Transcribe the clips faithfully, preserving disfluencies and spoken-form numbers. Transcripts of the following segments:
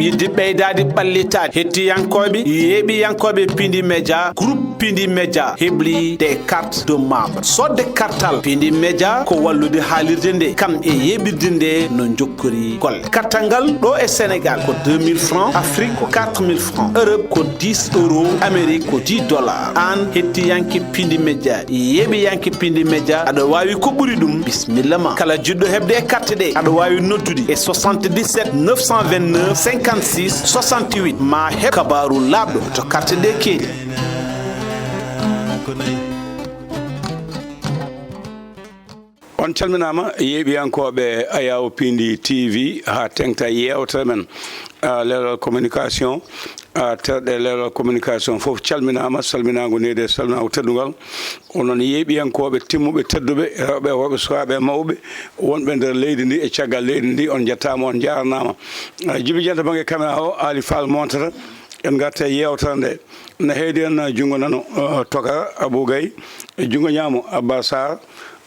Yidde ɓeydaade ɓallitaade hettiyankooɓe, yeeɓiyankooɓe Pindi Média, groupe Pindi Média hebli des cartes de membres. Soodde kartal Pindi Média ko wallude haalirde nde, kam e yeeɓirde nde no njokkori golle. Kartal ngal ɗo e Sénégal ko deux mille francs, Afrique ko quatre mille francs, Europe ko dix euros, Amérique ko dix dollars. Aan hettiyanke Pindi Média, yeeɓiyanke Pindi Média, aɗa waawi ko ɓuri ɗum, bisimilla ma. Kala jiɗɗo heɓde e carte ɗe, aɗa waawi noddude e soixante-dix-sept neuf cent vingt-neuf cinquante-six soixante-huit. Ma heɓ kabaaru laaɓɗo to carte ɗe keedi. On calminaama, yeeɓiyankooɓe Ayaw Pindi T V, haa teŋta yeewtere men, ah, leeral communication, ah, terɗe leeral communication fof calminaama, salminaango needi e salminaango teddungal. Onon yeeɓiyankooɓe timmuɓe, tedduɓe, rewɓe e worɓe, sukaaɓe e mawɓe, wonɓe nder leydi ndi e caggal leydi ndi, on njettaama, on njaarnaama. Ah, Jibi Dieng to bannge caméra o, Ali Fall montata, en ngarta e yeewtere nde. Na heedi en, ah, junngo nano, ah, Tokar Abou Gaye, e junngo ñaamo Abbas Sarr,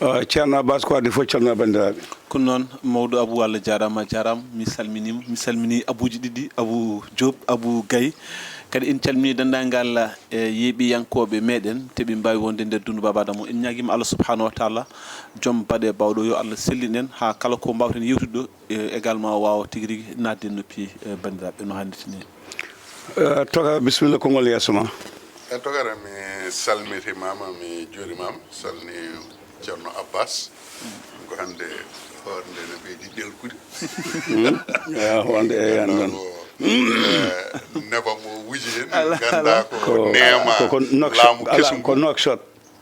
ah, Ceerno Abbas, ko adii fof calmina banndiraaɓe. Ko noon, mawɗo Abou, Allah jaaraama, a jaaraama. Mi salminiima, mi salminii Abuuji ɗiɗi, Abou Diop, Abou Gaye. Kadi en calminii denndaangal, eh, yeeɓiyankooɓe meeɗen, te ɓe mbaawi wonde nder dundu Baaba Adama. En ñaagiima Allah subhanahu wa taala, joom baɗe bawɗo, yo Allah sellin en haa kala ko mbaawten yewtude ɗo, eh, également waawa tigi rigi naatde e noppi, eh, banndiraaɓe no hannirta ni. Eh, Tokar, bisimilla, konngol yeeso ma. Eh, Tokar, mi salmitimaama, mi juurimaama, salni Ceerno Abbas. Ko hannde hoore nde no ɓeydi ɗelkude. Hmm? Ya, wonde e Ganndo yan noon. Ko, eh, nebam o wuji heen, Ala, gannda ala. Ko, ko neema ko, ko Nouakchott, laamu ala, kesum. Ko Nouakchott.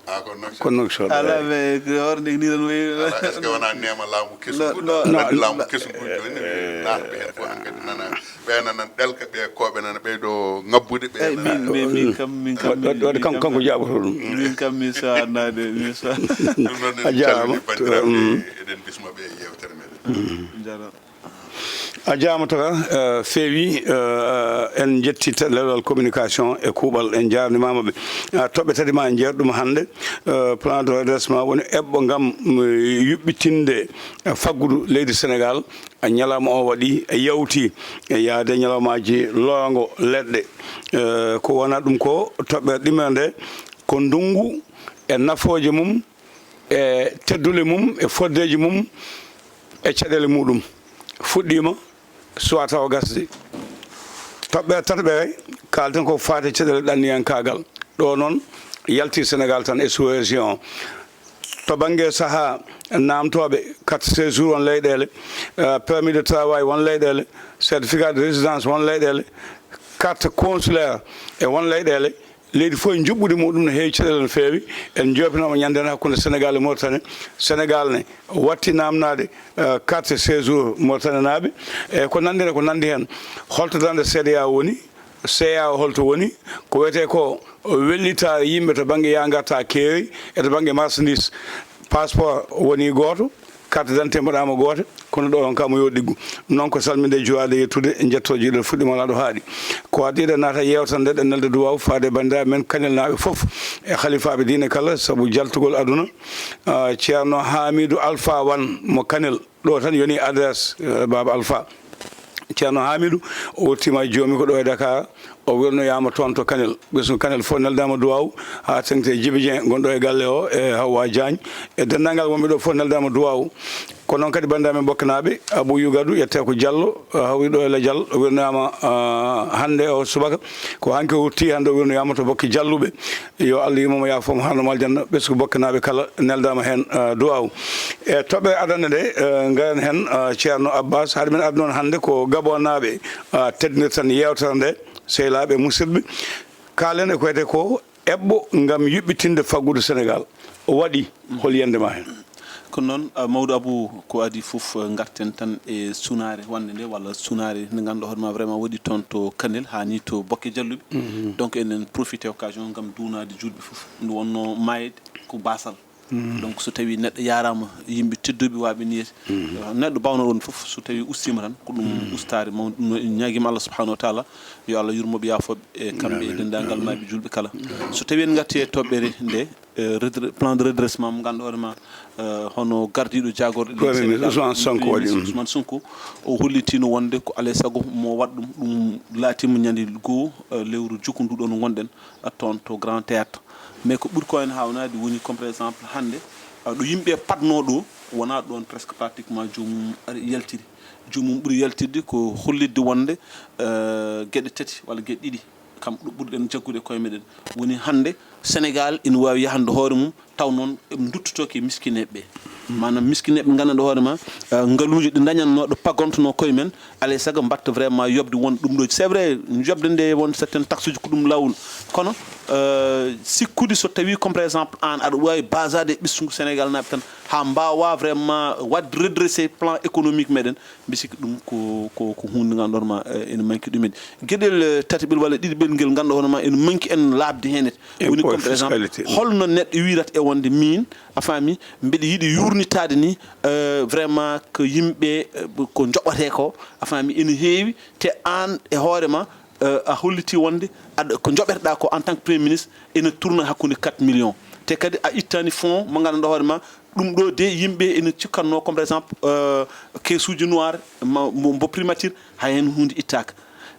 Ah, ko Nouakchott. Ko Nouakchott, ala, eey. Mais ko hoore nde ni tan wayi. Ala, est-ce que wonaa neema laamu kesum? Non, ngu, non. Kadi non, laamu kesum ngu jooni, eh, naatɓe heen fof hankadi nana. Ɓe nana ɗelka, ɓe kooɓe nana ɓeydo ŋabbude, ɓe eey, nana. Min, min, min kam, min kam, waɗ-, waɗ-, min kam, kanko, kanko jaɓoto ɗum. Min kam, mi sowa naade, mi sowa. Ɗum noon, a jaaraama. Calmini banndiraaɓe, mm, eɗen bisma ɓe e yeewtere meɗen. Mm. Jaaraama. A jaaraama, Tokar, eh, feewi, eh, en njetti te-, leɗɗal communication e kuuɓal, en njaarnimaama ɓe. Ah, toɓɓe tati ma en njeer ɗum hannde. Eh, plan de redressement woni eɓɓo ngam, mm, yuɓɓitinde, eh, faggudu leydi Sénégal. Ñalawma o waɗi, yawti, e yahde ñalawmaaji loongo leɗɗe. Eh, ko wona ɗum ko toɓɓere ɗimmere nde, ko ndunngu e nafooje mum, e teddule mum, e foddeeji mum, e caɗeele muɗum. Fuɗɗiima, suwaa tawa gasde. Toɓɓere tataɓere, kaalten ko faati caɗeele ɗanniyankaagal. Ɗo noon, yalti Sénégal tan e sous-région o. To bannge sahaa naamtooɓe, carte séjour won leyɗeele, eh, permis de travail won leyɗeele, certificat de résidence won leyɗeele, carte consulaire e won leyɗeele. Leydi fof e njuɓɓudi muɗum no heewi caɗeele no feewi. En njoopinooma ñande heen hakkunde Sénégal e Mauritanie. Sénégal ne watti naamnaade, eh, carte séjour Mauritanie naaɓe. E ko nanndi heen, ko nanndi heen. Holto darnde C D A O woni? C A O holto woni? Ko wiyetee ko wellitaare yimɓe to bannge yaa ngartaa keeri e to bannge marchandise. Passeport woni gooto, carte d'identité mbaɗaama gooto, kono ɗo on kam yo ɗiggu. Ɗum noon ko salminde, juwaade, yettude, njetto jiɗɗo fuɗɗiima laaɗo haaɗi. Ko adii eɗen naata yeewtere nde, eɗen nelda duwaaw faade e banndiraaɓe men kanelnaaɓe fof e halifaaɓe diine kala, sabu jaltugol aduna. Ah, Ceerno Hamidou Alpha Wane mo Kanel. Ɗo tan yoni adresse, eh, Baaba Alpha. Ceerno Hamidou, o wottiima e joomi ko ɗo e Dakar, o wirnoyaama toon to Kanel. Ɓesngu Kanel fof neldaama duwaaw, haa teŋti e Jibi Dieng gonɗo e galle o, e Hawwa Diagne, e denndaangal wonɓe ɗo fof neldaama duwaaw. Ko noon kadi banndiraaɓe men Ɓokkanaaɓe, Abou Yougadu, yettee ko Diallo, eh, hawri ɗo e Ladial, o wirnoyaama, ah, hannde o subaka. Ko hanki o rutti, hannde o wirnoyaama to Bokke Jalluɓe. Yo Allah yurmo mo, yaafo mo, haano mo aljanna. Ɓesngu Bokkanaaɓe kala neldaama heen, ah, duwaaw. E toɓɓere adannde nde, eh, ngaren heen, ah, Ceerno Abbas. Hade men addude noon hannde ko Gabonnaaɓe, ah, teddinirta tan yeewtere nde, sehilaaɓe, musidɓe. Kaalen e ko wiyetee ko eɓɓo ngam yuɓɓitinde faggudu Sénégal. O waɗi, hol yiyannde ma heen? Ko noon, ah, mawɗo Abou, ko adii fof, eh, ngarten tan e sunaare wonnde nde, walla sunaare nde ngannduɗaa hoore ma vraiment waɗi toon to Kanel, haa ni to Bokke Jalluɓe. Mhm. Donc, enen profité occasion ngam duwanaade juulɓe fof. Nde wonnoo maayde ko baasal. Mhm. Donc, so tawii neɗɗo yahraama, yimɓe tedduɓe waaɓe niyete. Mhm. Eh, neɗɗo baawnooɗo won fof, so tawii ustiima tan, ko ɗum, mhm, ustaare mawnde. Ɗum noon, en ñaagiima Allah subhanahu wa taala, yo Allah yurmo ɓe, yaafo ɓe, e kamɓe e, amin, denndaangal, amin, maayɓe juulɓe kala. So tawii en ngartii e toɓɓere nde, eh, redre- plan de redressement mo ngannduɗaa hoore ma, eh, hono gardiiɗo jaagorɗe leydi Premier ministre Sénégal, Ousmane Sonko Premier waɗi ministre ɗum. Ousmane Sonko, o hollitiino wonde ko alaa e sago mo waɗ ɗum. Ɗum laatiima ñande goo, eh, lewru jukundu ɗo no ngonɗen, eh, toon to Grand Théâtre. Mais ko ɓuri ko en haawnaade woni comme par exemple hannde, eh, ɗo yimɓe paɗnoo ɗo, wonaa ɗoon presque pratiquement joomum ari yaltiri. Joomum ɓuri yaltirde ko hollitde wonde, eh, geɗe tati walla geɗe ɗiɗi. Kam ɗo ɓurɗen jaggude koye meɗen woni hannde Sénégal ina waawi yahande hoore mum, taw noon en duttotooke miskineeɓe ɓe. Maanaam miskineeɓe nganndanɗo hoore ma, eh, ngaluuji ɗi ndañatnoo, ɗo pagontonoo koye men, alay sago mbaɗta vraiment yoɓde won ɗum ɗo. C'est vrai, yoɓde nde won certaines taxes uji ko ɗum laawol. Kono, eh, sikkude so tawii comme par exemple aan aɗa waawi basaade e ɓesngu Sénégal naaɓe tan haa mbaawa vraiment waɗde redressé plan économique meɗen, mbi sikki ɗum ko, ko, ko huunde ngal ɗon ma, eh, ene manki ɗumen. Geɗel, eh, tataɓel walla ɗiɗiɓel ngel ngannduɗaa hono ma ene manki en laaɓde heen. Woni comme par exemple, holno neɗɗo wiirata e wonde miin, a faami, mbeɗa yiɗi yuurnitaade ni, eh, vraiment ko yimɓe, eh, ko njoɓatee ko, a faami, ene heewi, te aan e hoore ma, eh, a holliti wonde aɗa, ko njoɓeteɗaa ko en tant que premier ministre ene tourna hakkunde quatre millions. Te kadi a ittani fonds mo ngannduɗaa hoore ma, ɗum ɗo de yimɓe ene cikkatnoo comme par exemple, euh, caisse uji noir ma- mo mo primature, hay heen huunde ittaaka.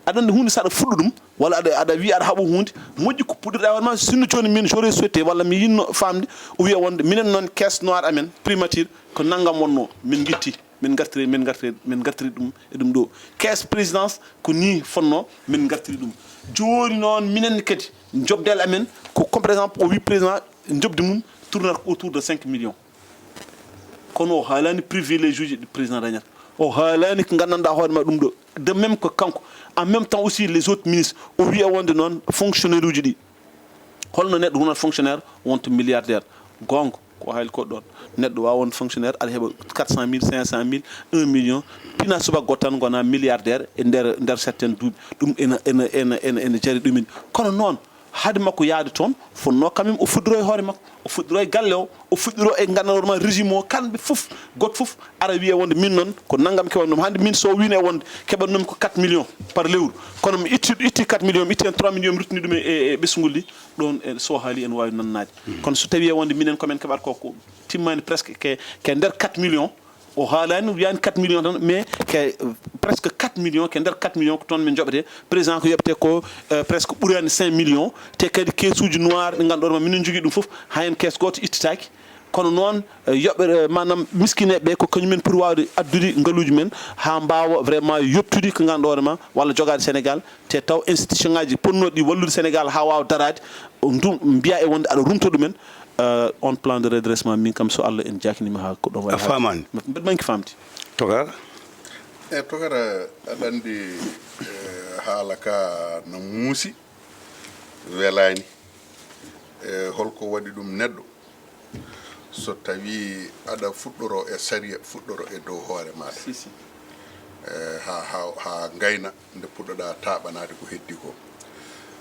Aɗa anndi huunde so aɗa fuɗɗo ɗum walla aɗa aɗa wiya aɗa haɓa huunde, moƴƴi ko puɗɗiɗaa hoore ma. Sinno jooni min j'aurais souhaité walla mi yinno faamde, o wiya wonde minen noon caisse noir amen primature ko nanngam wonnoo, min ngitti, min ngartiri min ngartiri min ngartiri ɗum e ɗum ɗo. Caisse présidence ko nii fonnoo, min ngartiri ɗum. Jooni noon minen kadi njoɓdel amen ko comme par exemple o wi président, njoɓdi mum tournata ko autour de cinq millions. Kono o haalani privilège uji ɗi président dañata, o haalani ko nganndanɗaa hoore ma ɗum ɗo. De même que kanko, en même temps aussi les autres ministres, o wiya wonde noon fonctionnaire uji ɗi, holno neɗɗo wonata fonctionnaire wonta milliardaire? Goonga, ko haali ko ɗoon. Neɗɗo waawa wonde fonctionnaire, aɗa heɓa quatre cent mille, cinq cent mille, un million, pina subaka gooto tan ngona milliardaire e nder nder certaine duuɓi. Ɗum ena ena ena ena ena jari ɗumen. Kono noon, hade makko yahde toon, fotnoo quand même o fuɗɗoroo e hoore makko, o fuɗɗoroo e galle o, o fuɗɗoroo e nganndanɗaa hoore ma régime o, kamɓe fof, gooto fof ara wiya wonde min noon ko nanngam keɓanmi ɗum. Hannde min so o wiino e wonde keɓannomi ko quatre millions par lewru, kono mi itti itti quatre millions, mi itti heen trois millions, mi ruttini ɗum e e ɓesngol li. Ɗoon e so haali ene waawi nannaade. Kono so tawii e wonde minen ko men keɓata ko ko timmaani presque ke ke nder quatre millions, o haalaani, o wiyaani quatre millions tan, mais ke presque quatre millions, ke nder quatre millions ko toon min njoɓetee. Président ko yoɓetee ko, eh, presque ɓuraani cinq millions. Te kadi keesuuji noir ɗi ngannduɗaa ma minen njogii ɗum fof, haa heen kees gooto ittitaaki. Kono noon, eh, yoɓɓe, eh, maanaam miskineeɓe ɓe ko kañum en poti waawde addude ngaluuji men haa mbaawa vraiment yoɓtude ko ngannduɗaa hoore ma walla jogaade Sénégal. Te taw institution ngaaji potnooɗi ɗi wallude Sénégal haa waawa daraade, ɗum mbiyaa e wonde aɗa runta ɗumen. Eh, on plan de redressement, min kam so Allah en jaakiniima haa ko ɗo wayi. A faamaani? Mbeɗa manki faamde. Tokar? E tokara, aɗa anndi, eh, haala ka no muusi, welaani. E holko waɗi ɗum neɗɗo? So tawii aɗa fuɗɗoroo e sariya, fuɗɗoroo e dow hoore maaɗa. Si, si. E, haa haa haa ngayna nde puɗɗoɗaa taaɓanaade ko heddi ko.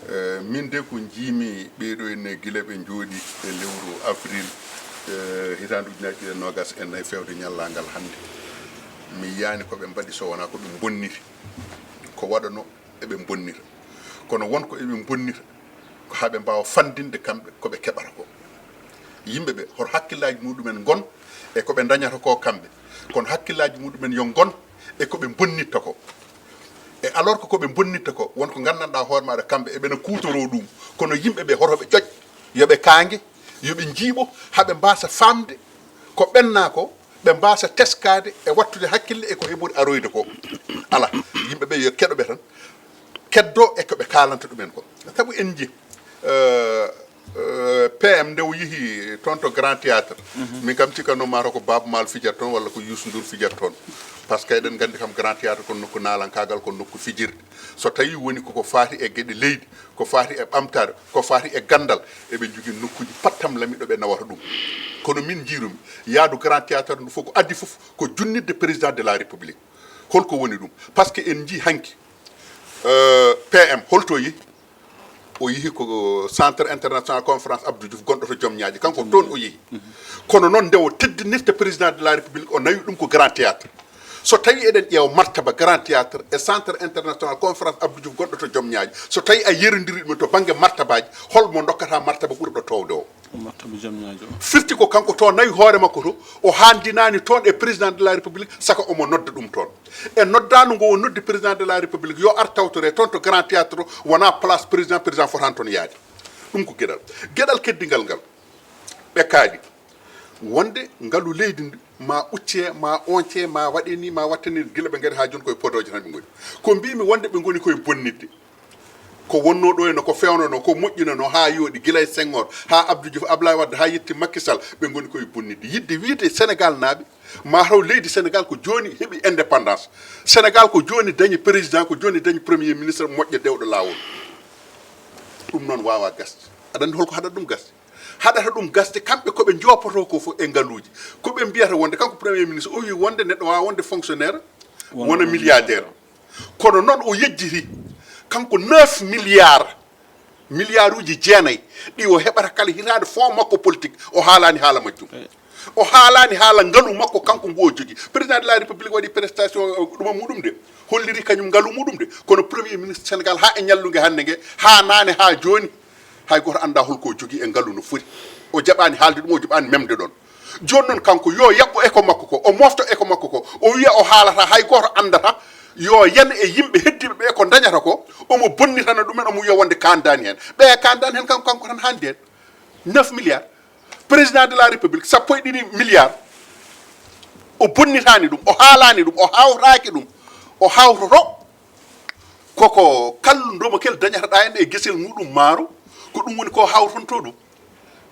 E, min de ko njiimi ɓeeɗo ene gila ɓe njooɗi e lewru avril, e, hitaande ujunaaji ɗiɗi e noogas e nayi feewde ñallaa ngal hannde. Mi yiyaani ko ɓe mbaɗi so wonaa ko ɓe mbonniri. Ko waɗanoo eɓe mbonnira. Kono won ko eɓe mbonnira ko haa ɓe mbaawa fanndinde kamɓe ko ɓe keɓata ko. Yimɓe ɓe, hoto hakkillaaji muɗumen ngon e ko ɓe ndañata ko kamɓe, kono hakkillaaji muɗumen yo ngon e ko ɓe mbonnitta ko. E alors que ko ɓe mbonnitta ko, won ko nganndanɗaa hoore maaɗa kamɓe eɓena kuutoroo ɗum, kono yimɓe ɓe hoto ɓe ƴoƴ, yo ɓe kaange, yo ɓe njiiɓo, haa ɓe mbaasa faamde ko ɓennaa ko, ɓe mbaasa teskaade e waɗtude hakkille e ko heɓori aroyde ko. Alaa, yimɓe ɓe yo keɗo ɓe tan, keddoo e ko ɓe kaalanta ɗumen ko. Sabu en njii, eh, eh, P M nde o yehi toon to Grand Théâtre, min kam cikkanno mata ko Baaba Maal fijata toon walla ko Youssou Ndour fijata toon. Par ce que eɗen nganndi kam Grand Théâtre ko nokku naalankaagal, ko nokku fijirde. So tawii woni koko faati e geɗe leydi, ko faati e ɓamtaare, ko faati e ganndal, eɓe njogii nokkuuji pattamlami ɗo ɓe nawata ɗum. Kono min njiirumi yaadu Grand Théâtre ndu fof ko addi fof ko junnitde Président de la République. Holko woni ɗum? Par ce que en njii hanki, euh, P M holto yehi? O yehi ko Centre International Conférence Abdou Diouf gonɗo to Joom Ñaaƴe, kanko toon o yehi. Kono noon nde o teddinirta Président de la République, o nawi ɗum ko Grand Théâtre. So tawii eɗen ƴeewa martaba Grand Théâtre e Centre International Conférence Abdou Diouf gonɗo to Joom Ñaaƴe, so tawii a yerondirii ɗum to bannge martabaaji, hol mo ndokkata martaba ɓurɗo toowde o? Martaɓe jom ñaajo. Firti ko kanko to nawi hoore makko to, o haandinaani toon e président de la république, saka omo nodda ɗum toon. E noddaandu ngo o noddi président de la république yo ar tawtore toon to grand théâtre to, wona place président, président fotaani toon yaade. Ɗum ko geɗal. Geɗal keddigal ngal, ɓe kaali wonde ngalu leydi ndi ma ucce, ma once, ma waɗe ni, ma watte ni. Gila ɓe ngari haa jooni koye podooje tan ɓe ngoni. Ko mbimi wonde ɓe ngoni koye bonnitde. Ko wonno ɗo henna, ko fewnano, ko moƴƴinano haa yooɗi, gila e Senghor haa Abdou Diouf, Ablaye Wade, haa yetti Macky Sall, ɓe ngoni koye bonnitde. Yiɗde wiide Sénégal naaɓe, ma taw leydi Sénégal ko jooni heɓi indépendance. Sénégal ko jooni dañi président, ko jooni dañi premier ministre moƴƴo dewɗo laawol. Ɗum noon waawa gasde. Aɗa anndi holko haɗata ɗum gasde? Haɗata ɗum gasde, kamɓe ko ɓe joopoto ko fof e ngaluuji. Ko ɓe mbiyata wonde, kanko premier ministre, o wi wonde neɗɗo waawa wonde fonctionnaire, wona milliardaire. Kono noon o yejjiti kanko neuf milliards, milliards uji jeenayi ɗi o heɓata kala hitaande, fonds makko politique, o haalaani haala majjum. O haalaani haala ngalu makko kanko ngu o jogii. Président de la République waɗi prestation, eh, ɗuma muɗum de, holliri kañum ngalu muɗum de. Kono premier ministre Sénégal haa e ñallunge hannde nge, haa naane haa jooni, hay gooto anndaa holko o jogii e ngalu no foti. O jaɓaani haalde ɗum, o jaɓaani memde ɗoon. Jooni noon kanko yo yaɓɓo eko makko ko, o mofto eko makko ko, o wiya o haalata, hay gooto anndata, yo yan e yimɓe heddiiɓe ɓe ko dañata ko, omo bonnitana ɗumen, omo wiya wonde kaandaani heen. Ɓe kaandaani heen kanko, kanko tan haandi heen. Neuf milliards. Président de la République, sappo e ɗiɗi milliards. O bonnitaani ɗum, o haalaani ɗum, o hawtaaki ɗum, o hawtoto. Koko kallu ndomo kel dañata ɗa en e gesel muɗum maaro, ko ɗum woni ko hawtonto ɗum.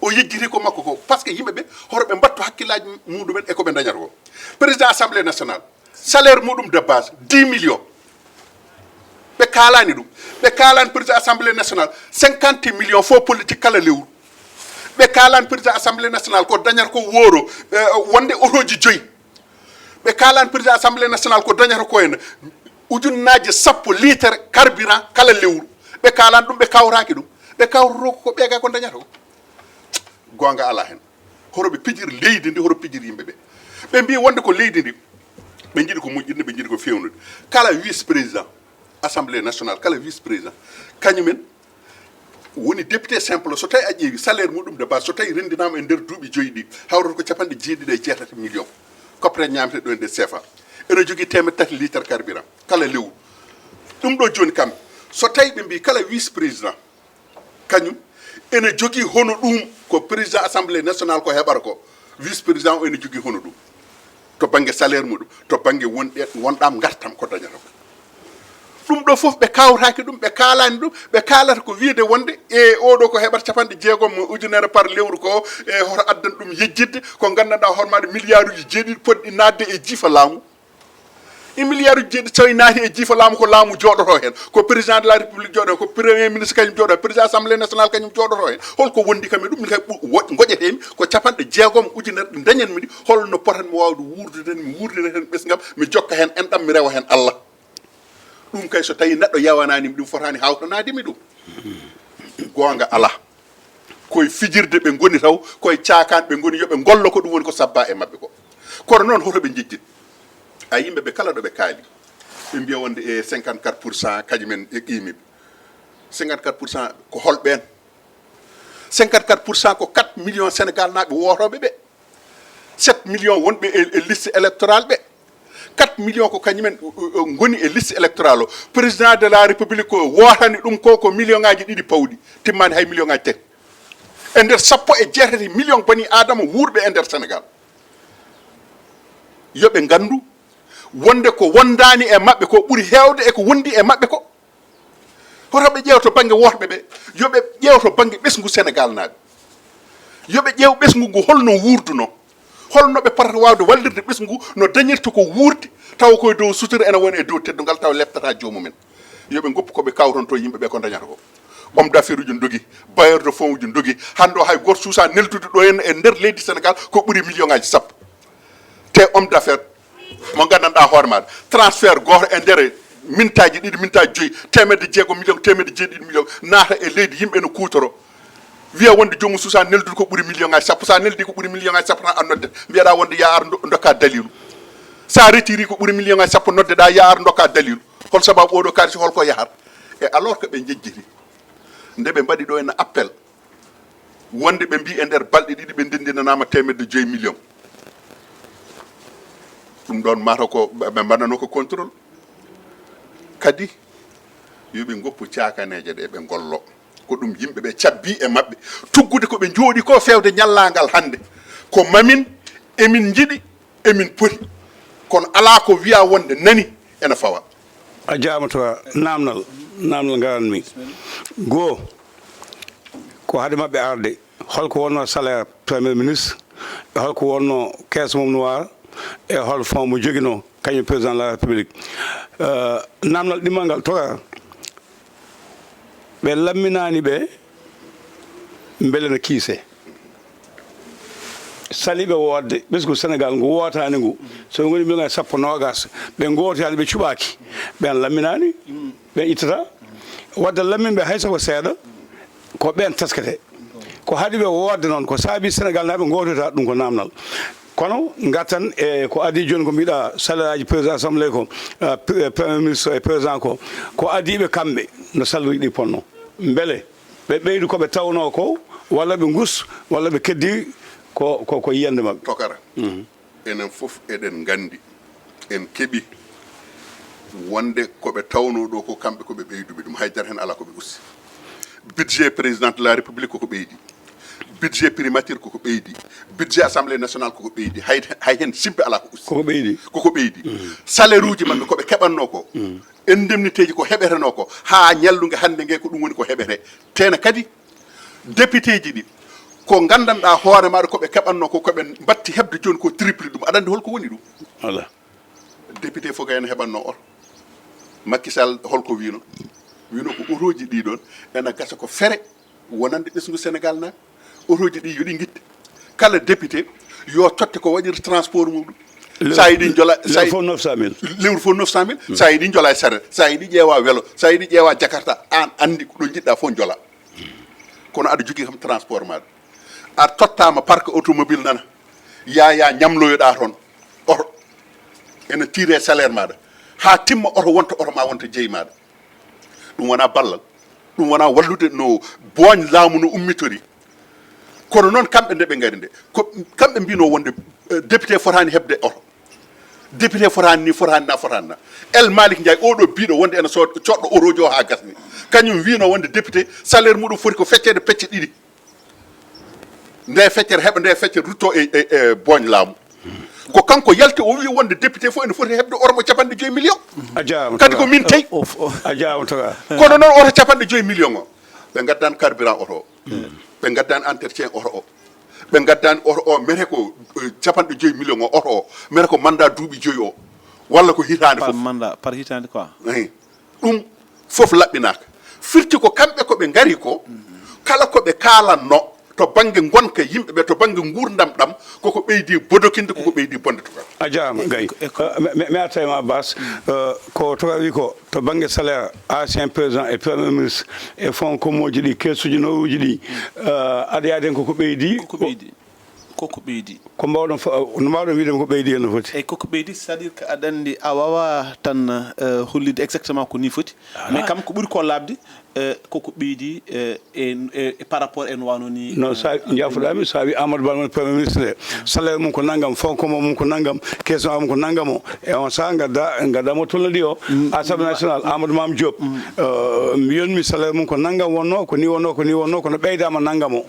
O yejjiti ko makko ko, parce que yimɓe ɓe hoto ɓe mbattu hakkillaaji muɗumen e ko ɓe dañata ko. Président assemblée nationale, salaire muɗum de base dix millions. Ɓe kaalaani ɗum. Ɓe kaalaani président assemblée nationale cinquante millions fof politique kala lewru. Ɓe kaalaani président assemblée nationale ko dañata ko wooro, eh, wonde otoji joyi. Ɓe kaalaani président assemblée nationale ko dañata ko en ujunnaaje sappo litre carburant kala lewru. Ɓe kaalaani ɗum, ɓe kawraaki ɗum. Ɓe kawroto ko ɓeega ko dañata ko. Goonga alaa heen. Hoto ɓe pijir leydi ndi, hoto pijir yimɓe ɓe. Ɓe mbii wonde ko leydi ndi, ɓe njiɗi ko moƴƴinde, ɓe njiɗi ko feewnude. Kala vice président assemblée nationale, kala vice président, kañumen woni député simple, so tawi a ƴeewi salaire muɗum de base, so tawi renndinaama e nder duuɓi joyi ɗi, hawrata ko capanɗe jeeɗiɗi e jeetati million. Coppite ñaamete ɗo e nder C F A. Ene jogii teemedde tati litre carburant kala lewru. Ɗum ɗo jooni kam, so tawi ɓe mbii kala vice président, kañum ene jogii hono ɗum, ko président assemblée nationale ko heɓata ko, vice président o ene jogii hono ɗum. To bannge salaire muɗum, to bannge wonɗe, wonɗam ngartam ko dañata ko. Ɗum ɗo fof ɓe kawtaaki ɗum, ɓe kaalaani ɗum, ɓe kaalata ko wiyde wonde e oɗo ko heɓata capanɗe jeegom ujunere par lewru ko, e hoto addan ɗum yejjitde, ko nganndanɗaa hoore maaɗa milliarduji jeeɗiɗi potɗi naatde e jiifa laamu. E milliarduji jeeɗiɗi so tawi naati e jiifa laamu, ko laamu jooɗoto heen, ko président de la république jooɗo heen, ko premier ministre kañum jooɗo heen, président assemblée nationale kañum jooɗoto heen. Holko wondi kam e ɗum? Min kay ɓu-, wo-, ngoƴetee-mi ko capanɗe jeegom ujunere ɗi ndañan-mi ɗi, holno potan-mi waawde wuurdude heen, mi wuurdira heen ɓesngam, mi jokka heen enɗam, mi rewa heen Allah. Ɗum kay so tawi neɗɗo yawanaani mi ɗum, fotaani hawtanaade mi ɗum. Goonga alaa. Koye fijirde ɓe ngoni taw, koye caakaan ɓe ngoni, yo ɓe ngollo ko ɗum woni ko sabba e maɓɓe ko. Kono noon hoto ɓe njejjit. A yimɓe ɓe kala ɗo ɓe kaali. Ɓe mbiya wonde e cinquante-quatre pour cent kañumen e qiimiɓe. Cinquante-quatre pour cent ko hol ɓeen? Cinquante-quatre pour cent ko quatre millions Sénégal naaɓe wootooɓe ɓe. Sept millions wonɓe e, e liste électorale ɓe. Quatre millions ko kañumen, uh, uh, ngoni e liste électorale o. Président de la république ko wootani ɗum ko, ko million ngaji ɗiɗi pawɗi, timmaani hay million ngaji tati. E nder sappo e jeetati million bani Adama wuurɓe e nder Sénégal. Yo ɓe nganndu wonde ko wondaani e maɓɓe ko ɓuri heewde e ko wondi e maɓɓe ko. Hoto ɓe ƴeew to bannge wootɓe ɓe, yo ɓe ƴeew to bannge ɓesngu Sénégal naaɓe. Yo ɓe ƴeew ɓesngu ngu holno wuurduno, holno ɓe potata waawde wallirde ɓesngu, no dañirta ko wuurdi, tawa koye dow sutura ene woni e dow teddungal, tawa leptata joomumen. Yo ɓe ngoppu ko ɓe kawranto yimɓe ɓe ko dañata ko. Homme d'affaires uji ndogi, bailleur de fonds uji ndogi, hannde o hay gooto suusa neldude ɗo en e nder leydi Sénégal ko ɓuri million ngaji sappo. Te homme d'affaires mo nganndanɗaa hoore maaɗa, transfert gooto e nder mintaaji ɗiɗi, mintaaji joyi, teemedde jeegom million, teemedde jeeɗiɗi million, naata e leydi, yimɓe no kuutoro. Wiya wonde joomum suusa neldude ko ɓuri million ngaji sappo. So a neldi ko ɓuri million ngaji sappo tan, a noddat, mbiyaɗa wonde ya ar ndo-, ndokka dalilu. So a retiri ko ɓuri million ngaji sappo, noddeɗa ya ar ndokka dalilu. Hol sababu oɗo kaalisi, holko yahata? E alors que ɓe njejjiti. Nde ɓe mbaɗi ɗo en appel, Wonde ɓe mbi e nder balɗe ɗiɗi ɓe ndendinanaama teemedde joyi million. Ɗum ɗoon mata ko ɓe mbaɗano ko contrôle. Kadi yo ɓe ngoppu caakaneeje ɗe ɓe ngollo. Ko ɗum yimɓe ɓe cabbi e maɓɓe, tuggude ko ɓe njooɗi ko feewde ñallaangal hannde. Ko mamin, emin njiɗi, emin poti. Kono alaa ko wiya wonde nani ena fawa. A jaama to namnal namnal ngaranmi. Goo, ko hade maɓɓe arde, holko wonno salaire premier ministre, e holko wonno caisse mum noir, e hol fonds mo joginoo kañum président de la république? Namnal ɗimmal ngal toka, ɓe lamminaani ɓe mbele no kiise. Saliiɓe woodde ɓesngu Senegaal ngu wootaani ngu, so ɓe ngoni mbiɗo sappo noogas, ɓe ngootoyaani, ɓe cuɓaaki, ɓeen lamminaani, ɓeen ittata. Wadde lamminɓe hay so ko seeɗa, ko ɓeen teskete. Ko haɗi ɓe woodde noon, ko saabi Senegaal naaɓe ngootoyta, ɗum ko namnal. Kono ngartan e ko adii jooni ko mbiɗa, salaire aji président assemblée ko, premier ministre e président ko, ko adii ɓe kamɓe no salaire uji ɗi ponno. Mbele ɓe ɓeydu ko ɓe tawnoo ko, walla ɓe ngus, walla ɓe keddi ko ko ko yiyannde maɓɓe. Tokara. Enen fof eɗen nganndi, en keɓi wonde ko ɓe tawnoo ɗo ko kamɓe ko ɓe ɓeyduɓe ɗum, haydara heen alaa ko ɓe usti. Budget président de la république koko ɓeydi, budget primature koko ɓeydi, budget assemblée nationale koko ɓeydi, hay hay heen sibbe alaa ko usti. Koko ɓeydi. Koko ɓeydi. Salaire uji maɓɓe ko ɓe keɓannoo ko, indemnité ji ko heɓetenoo ko, haa ñallunge hannde nge ko ɗum woni ko heɓete. Teena kadi, député ji ɗi, ko nganndanɗaa hoore maaɗa ko ɓe keɓannoo ko, ko ɓe mbatti heɓde jooni ko triple ɗum. Aɗa anndi holko woni ɗum? Alaa. Député fof kay ene heɓannoo oto. Macky Sall holko wiino? Wiino ko otooji ɗi ɗoon ena gasa ko fere wonande ɓesngu Senegaal na. Otooji ɗi yo ɗi ngitte. Kala député yo totte ko waɗir transport muɗum. Sa yiɗi jola, sa lewru fof neuf cent mille. Lewru fof neuf cent mille. Sa yiɗi jola e saret, sa yiɗi ƴeewa welo, sa yiɗi ƴeewa jakarta, aan anndi ko ɗo njiɗɗa fof jola. Kono aɗa jogii kam transport maɗa. A tottaama parc automobile nana. Yaya ñamloyoɗa toon oto. Ene tiire salaire maɗa. Ha timma oto wonta oto ma wonta jeyi maɗa. Ɗum wona ballal. Ɗum wona wallude no booñ laamu no ummitori. Kono noon kamɓe nde ɓe ngari nde, ko kamɓe mbino wonde député fotani heɓde oto. Député fotani ni, fotani na, fotani na. El Malick Ndiaye oɗo biɗo wonde ene coɗɗo otoji o ha gasni, kañum wino wonde député salaire muɗum foti ko feccede pecce ɗiɗi. Nde feccere heɓa, nde feccere rutto e, e, e booñ laamu. Ko kanko yalti o wi wonde député fof ene foti heɓde oto mo capanɗe joyi million. A jaama. Kadi ko min tawi. A jaama toka. Kono noon oto capanɗe joyi million o, ɓe ngaddan carburant oto o, ɓe ngaddan entretien oto o, ɓe ngaddan oto o mete ko capanɗe joyi million o, oto o mete ko mandat duuɓi joyi o, walla ko hitaande fof. Mandat par hitaande quoi. Ɗum fof laɓɓinaaka. Firti ko kamɓe ko ɓe ngari ko, kala ko ɓe kaalanno to bannge ngonka yimɓe ɓe, to bannge nguurndam ɗam, koko ɓeydi bodokinde, koko ɓeydi bonde tokar. A jaama gay. Mi arta e ma Abbas. Ko toka wi ko to bannge salaire ancien président e premier ministre, e fonds communuji ɗi, keesuji nowuji ɗi, aɗa yaadi hen koko ɓeydi. Koko ɓeydi. Koko ɓeydi. Ko mbawɗon no mbawɗon wiide ko ɓeydi hen no foti? Eyyi, koko ɓeydi, c'est à dire que aɗa anndi a wawa tan hollitde exactement ko ni foti, mais kam ko ɓuri ko laaɓde, koko ɓeydi e par rapport e no wano ni. Non, sa jafoɗami, sa wi Amadou Ba woni premier ministre, salaire mum ko nanngam, fonds commun mum ko nanngam, caisse mum ko nanngam o, e on saha gadda gadda mo tolnodi o, Assemblée nationale, Amadou Mame Diop. Mbiyonmi salaire mum ko nanngam wonno, ko ni wonno, ko ni wonno, kono ɓeydama nanngam o.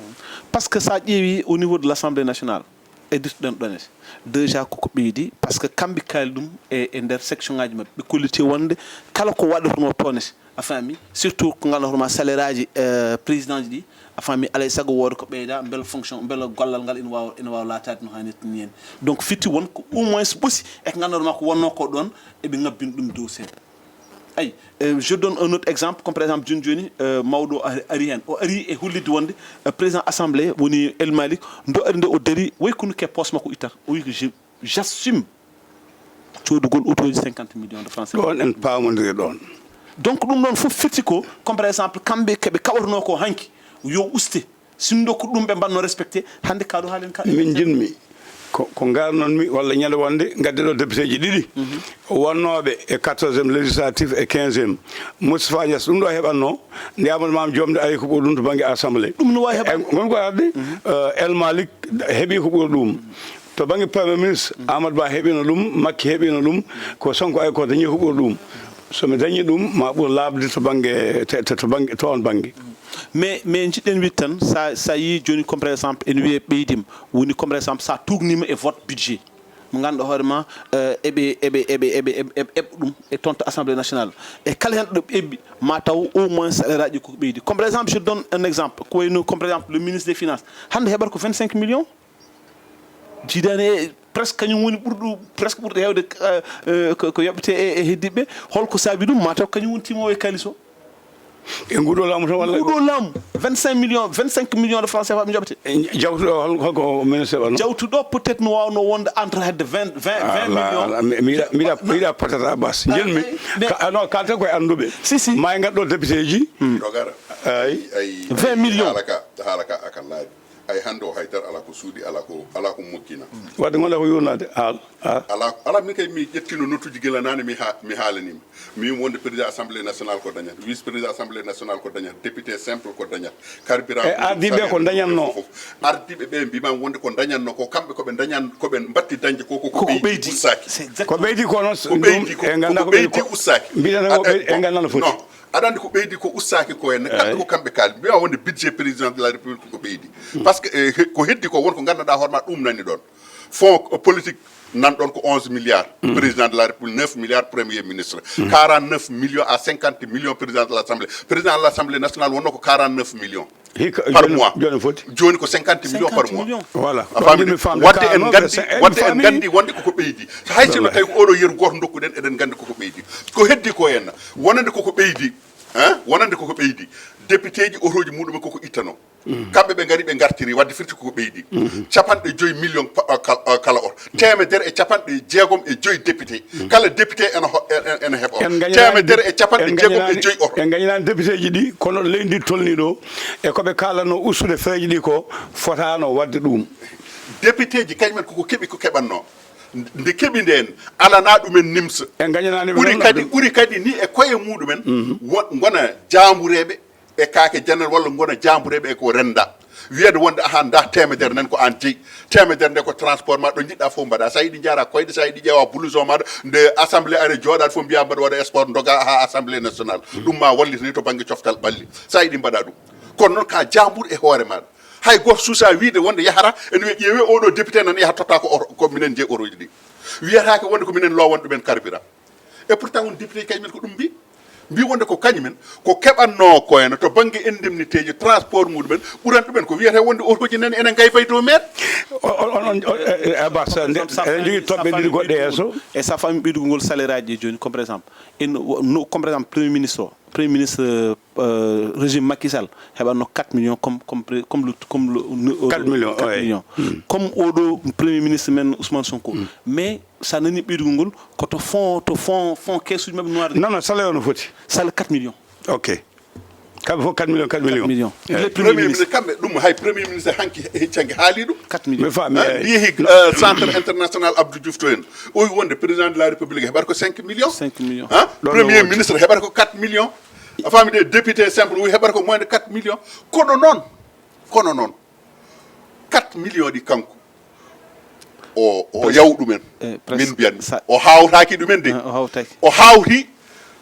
Par ce que sa ƴeewi au niveau de l'Assemblée nationale, e dirtuɗen ɗon et déjà koko ɓeydi, par ce que kamɓe kaali ɗum e e nder section ngaji maɓɓe, ɓe kolliti wonde kala ko waɗotono toon et a faami, surtout ko ngannduɗaa hoorema salaire aji président ji ɗi, a faami, alay sago wooda ko ɓeyda mbela fonction, mbela gollal ngal ina waawa ina waawa laataade no haanirta ni en. Donc firti won ko au moins ɓoosi e ko ngannduɗaa hoorema ko wonno ko ɗoon, eɓe ngabbina ɗum dow seeɗa. Ayi, je donne un autre exemple, comme par exemple jooni jooni, mawɗo o ari heen, o ari e hollitde wonde président assemblée woni El Malick, nde o ari nde o darii, way kono ke poos makko ittata, o wi ko je j'assume coodugol otooji cinquante millions de francs. Ɗoon en paamondiri ɗoon. Donc ɗum ɗoon fof firti ko, comme par exemple kamɓe keɓe kaɓotonoo ko hanki yo uste, sinno ko ɗum ɓe mbanno respecté, hannde kaɗo haalen ka. Min njiɗmi ko, ko ngarnonmi walla ñande wonde ngadde ɗo député ji ɗiɗi wonnooɓe e quatorzième législatif e quinzième. Moustapha Niass ɗum ɗo heɓatno, nde Amadou Mame Diop nde ari ko ɓuri ɗum to bannge assemblée. Ɗum no waawi heɓaade. Ngon ko arde, euh, El Malick heɓi ko ɓuri ɗum. To bannge premier ministre, Amadou Ba heɓino ɗum, Macky heɓino ɗum, ko Sonko ari ko dañi ko ɓuri ɗum. So mi dañi ɗum, ma ɓur laaɓde to bannge, to, to, to bannge, to on bannge. Mais, mais njiɗɗen wiide tan, sa, sa yii jooni, comme par exemple, ene wiyee ɓeydiima, woni comme par exemple, sa tuugniima e vote budget. Mo ngannduɗaa hoore ma, eh, eɓe, eɓe, eɓe, eɓe, eɓe, eɓe eɓɓa ɗum e toon to Assemblée nationale. E kala heen ɗo ɓe eɓɓi, ma taw au moins salaire aji ko ɓeydi. Comme par exemple, je donne un exemple, ko wayno, comme par exemple, le ministre des Finances. Hannde heɓata ko vingt-cinq millions. Jiidaani e presque kañum woni ɓurɗo, presque ɓurɗo heewde, eh, eh, ko, ko yoɓete e, e heddiiɓe. Holko saabi ɗum? Ma taw kañum woni tiimoowo e kaalis o. E nguɗo laamu tan walla? Nguɗo laamu, vingt-cinq millions, vingt-cinq millions de francs C F A ɓe njoɓete. E jawtuɗo hol-, holko ministre waɗno? Jawtuɗo peut-être no waawno wonde entre hedde vingt, vingt, vingt millions. Ala, mi, mi yiɗa, mi yiɗa, mi yiɗa patata Abbas. Ah, njenmi, mais ka, ah, non, kalten koye annduɓe. Si, si. Ma en ngaddo député ji. Dogara. Ay. Ay, vingt millions. Haala ka, haala ka aka laaɓi. Hay hannde o haydara alaa ko suuɗi, alaa ko, alaa ko mokkina. Wadde ngonɗaa ko yurnaade, haal, haal. Alaa, alaa, min kay mi ƴettino nottuji gila naane, mi ha-, mi haalaniima. Mi wiima wonde président assemblée nationale ko dañat, vice président assemblée nationale ko dañat, député simple ko dañat, carburant. E ardiiɓe ko dañatno? Fof. Ardiiɓe ɓe mbiima wonde ko dañatno ko, kamɓe ko ɓe dañan, ko ɓe mbatti dañde ko, ko, ko ɓeydi, ɓeydi ussaaki. C'est exactement. Ko ɓeydi ko noon, ko ɓeydi ko, e nganndaa ko ɓeydi ussaaki. Mbiɗen ko ɓeydi, e nganndaa no foti. Non. Aɗa anndi ko ɓeydi ko ussaaki ko henne, kamɓe ko kamɓe kaali. Mbiya wonde budget président de la République ko ɓeydi. Parce que, eh, he-, ko heddi ko won ko nganndanɗaa hoore ma ɗum nani ɗon. Fonds, eh, politique nan ɗon ko onze milliards. Président de la République, neuf milliards, premier ministre. Quarante-neuf millions à cinquante millions, président de l'Assemblée. Président de l'Assemblée nationale wonno ko quarante-neuf millions. Hikka, par mois. Jooni foti? Jooni ko cinquante millions par mois. Cinquante millions. Voilà. A faami de? Wadde en nganndi, wadde en nganndi wonde koko ɓeydi. Hay sinno tawi ko oɗo yeru gooto ndokkuɗen, eɗen nganndi koko ɓeydi. Ko heddi ko henna, wonande koko ɓeydi, hein? Wonande koko ɓeydi. Député ji, otoji muɗumen koko ittano. Kamɓe ɓe ngari, ɓe ngartiri, wadde firti koko ɓeydi. Capanɗe joyi million pa-, a, kal-, a, kala oto. Teemedere e capanɗe jeegom e joyi député. Kala député ena ho-, en, en, ena heɓa. En ngañanaani, teemedere e capanɗe jeegom e joyi oto. En ngañanaani député ji ɗi, kono leydi ndi tolni ɗo, e ko ɓe kaalanno ustude frais ji ɗi ko, fotaano wadde ɗum. Député ji kañumen koko keɓi ko keɓanno. Nde keɓi nden, alana ɗumen nimsa. En ngañanaani ɓe. Ɓuri noon kadi, ɗum. Ɓuri kadi ni e koye muɗumen, wo-, ngona jaambureeɓe e kaake janal walla ngona jaambureeɓe e ko renda. Wiyede wonde ahan nda teemedere nen ko an jeyi. Teemedere nde ko transport ma, ɗo njiɗɗa fof mbaɗa. Sa yiɗi jaara koyɗe, sa yiɗi ƴeewa blouson maɗa, nde assemblée ari jooɗaɗo fof mbiya mbaɗa waɗa sport, ndoga ha assemblée nationale. Ɗum ma wallitani to banggue coftal ɓalli. Sa yiɗi mbaɗa ɗum. Kono noon ka jaambur e hoore maɗa. Hay goto suusa wiide wonde yahata, ene wiya ƴeewe oɗo député nan yaha totta ko oto, ko minen jeeyi otoji ɗi. Wiyatake wonde ko minen lowan ɗumen carburant. Et pourtant won député kañumen ko ɗum mbi. Mbi wonde ko kañumen ko keɓanno ko ene to banggue indemnité ji, transport muɗumen, ɓuran ɗumen ko wiyata wonde otoji nani ene ngaybay dow maire. On, on, on, on, e, e, Abbas, nde, eɗen jogii toɓɓe ɗiɗi goɗɗe yeeso. E sa faami ɓeydugol salaire aji ɗi jooni, comme par exemple, en, no, comme par exemple, premier ministre o, premier ministre, euh, régime Macky Sall, heɓatno quatre millions comme, comme pré-, comme le, comme le, euh, quatre millions, quatre millions. Comme oɗo premier ministre men Ousmane Sonko. Mais sa nani ɓeydugol ngol, ko to fonds, to fonds, fonds caisse uji maɓɓe noir. Non, non, salaire o no foti? Salaire quatre millions. Ok. Kamɓe fof quatre millions, quatre millions. Quatre millions. Eh. Les premiers ministres. Premier ministre, kamɓe ɗum hay premier ministre hanki heccanke haali ɗum. Quatre millions. Mi faami, eh. Mbi yehi, euh, centre international Abdou Diouf to en. O wi wonde président de la République heɓata ko cinq millions. Cinq millions. Hein? Ɗon no woodi. Premier ministre heɓata ko quatre millions. A faami de, député simple o wi heɓata ko moins de quatre millions. Kono noon, kono noon, quatre millions ɗi kanko o, o yaw ɗumen. Eh, presque. Min mbiyan. O hawtaki ɗumen de. Eh, o hawtaki. O hawti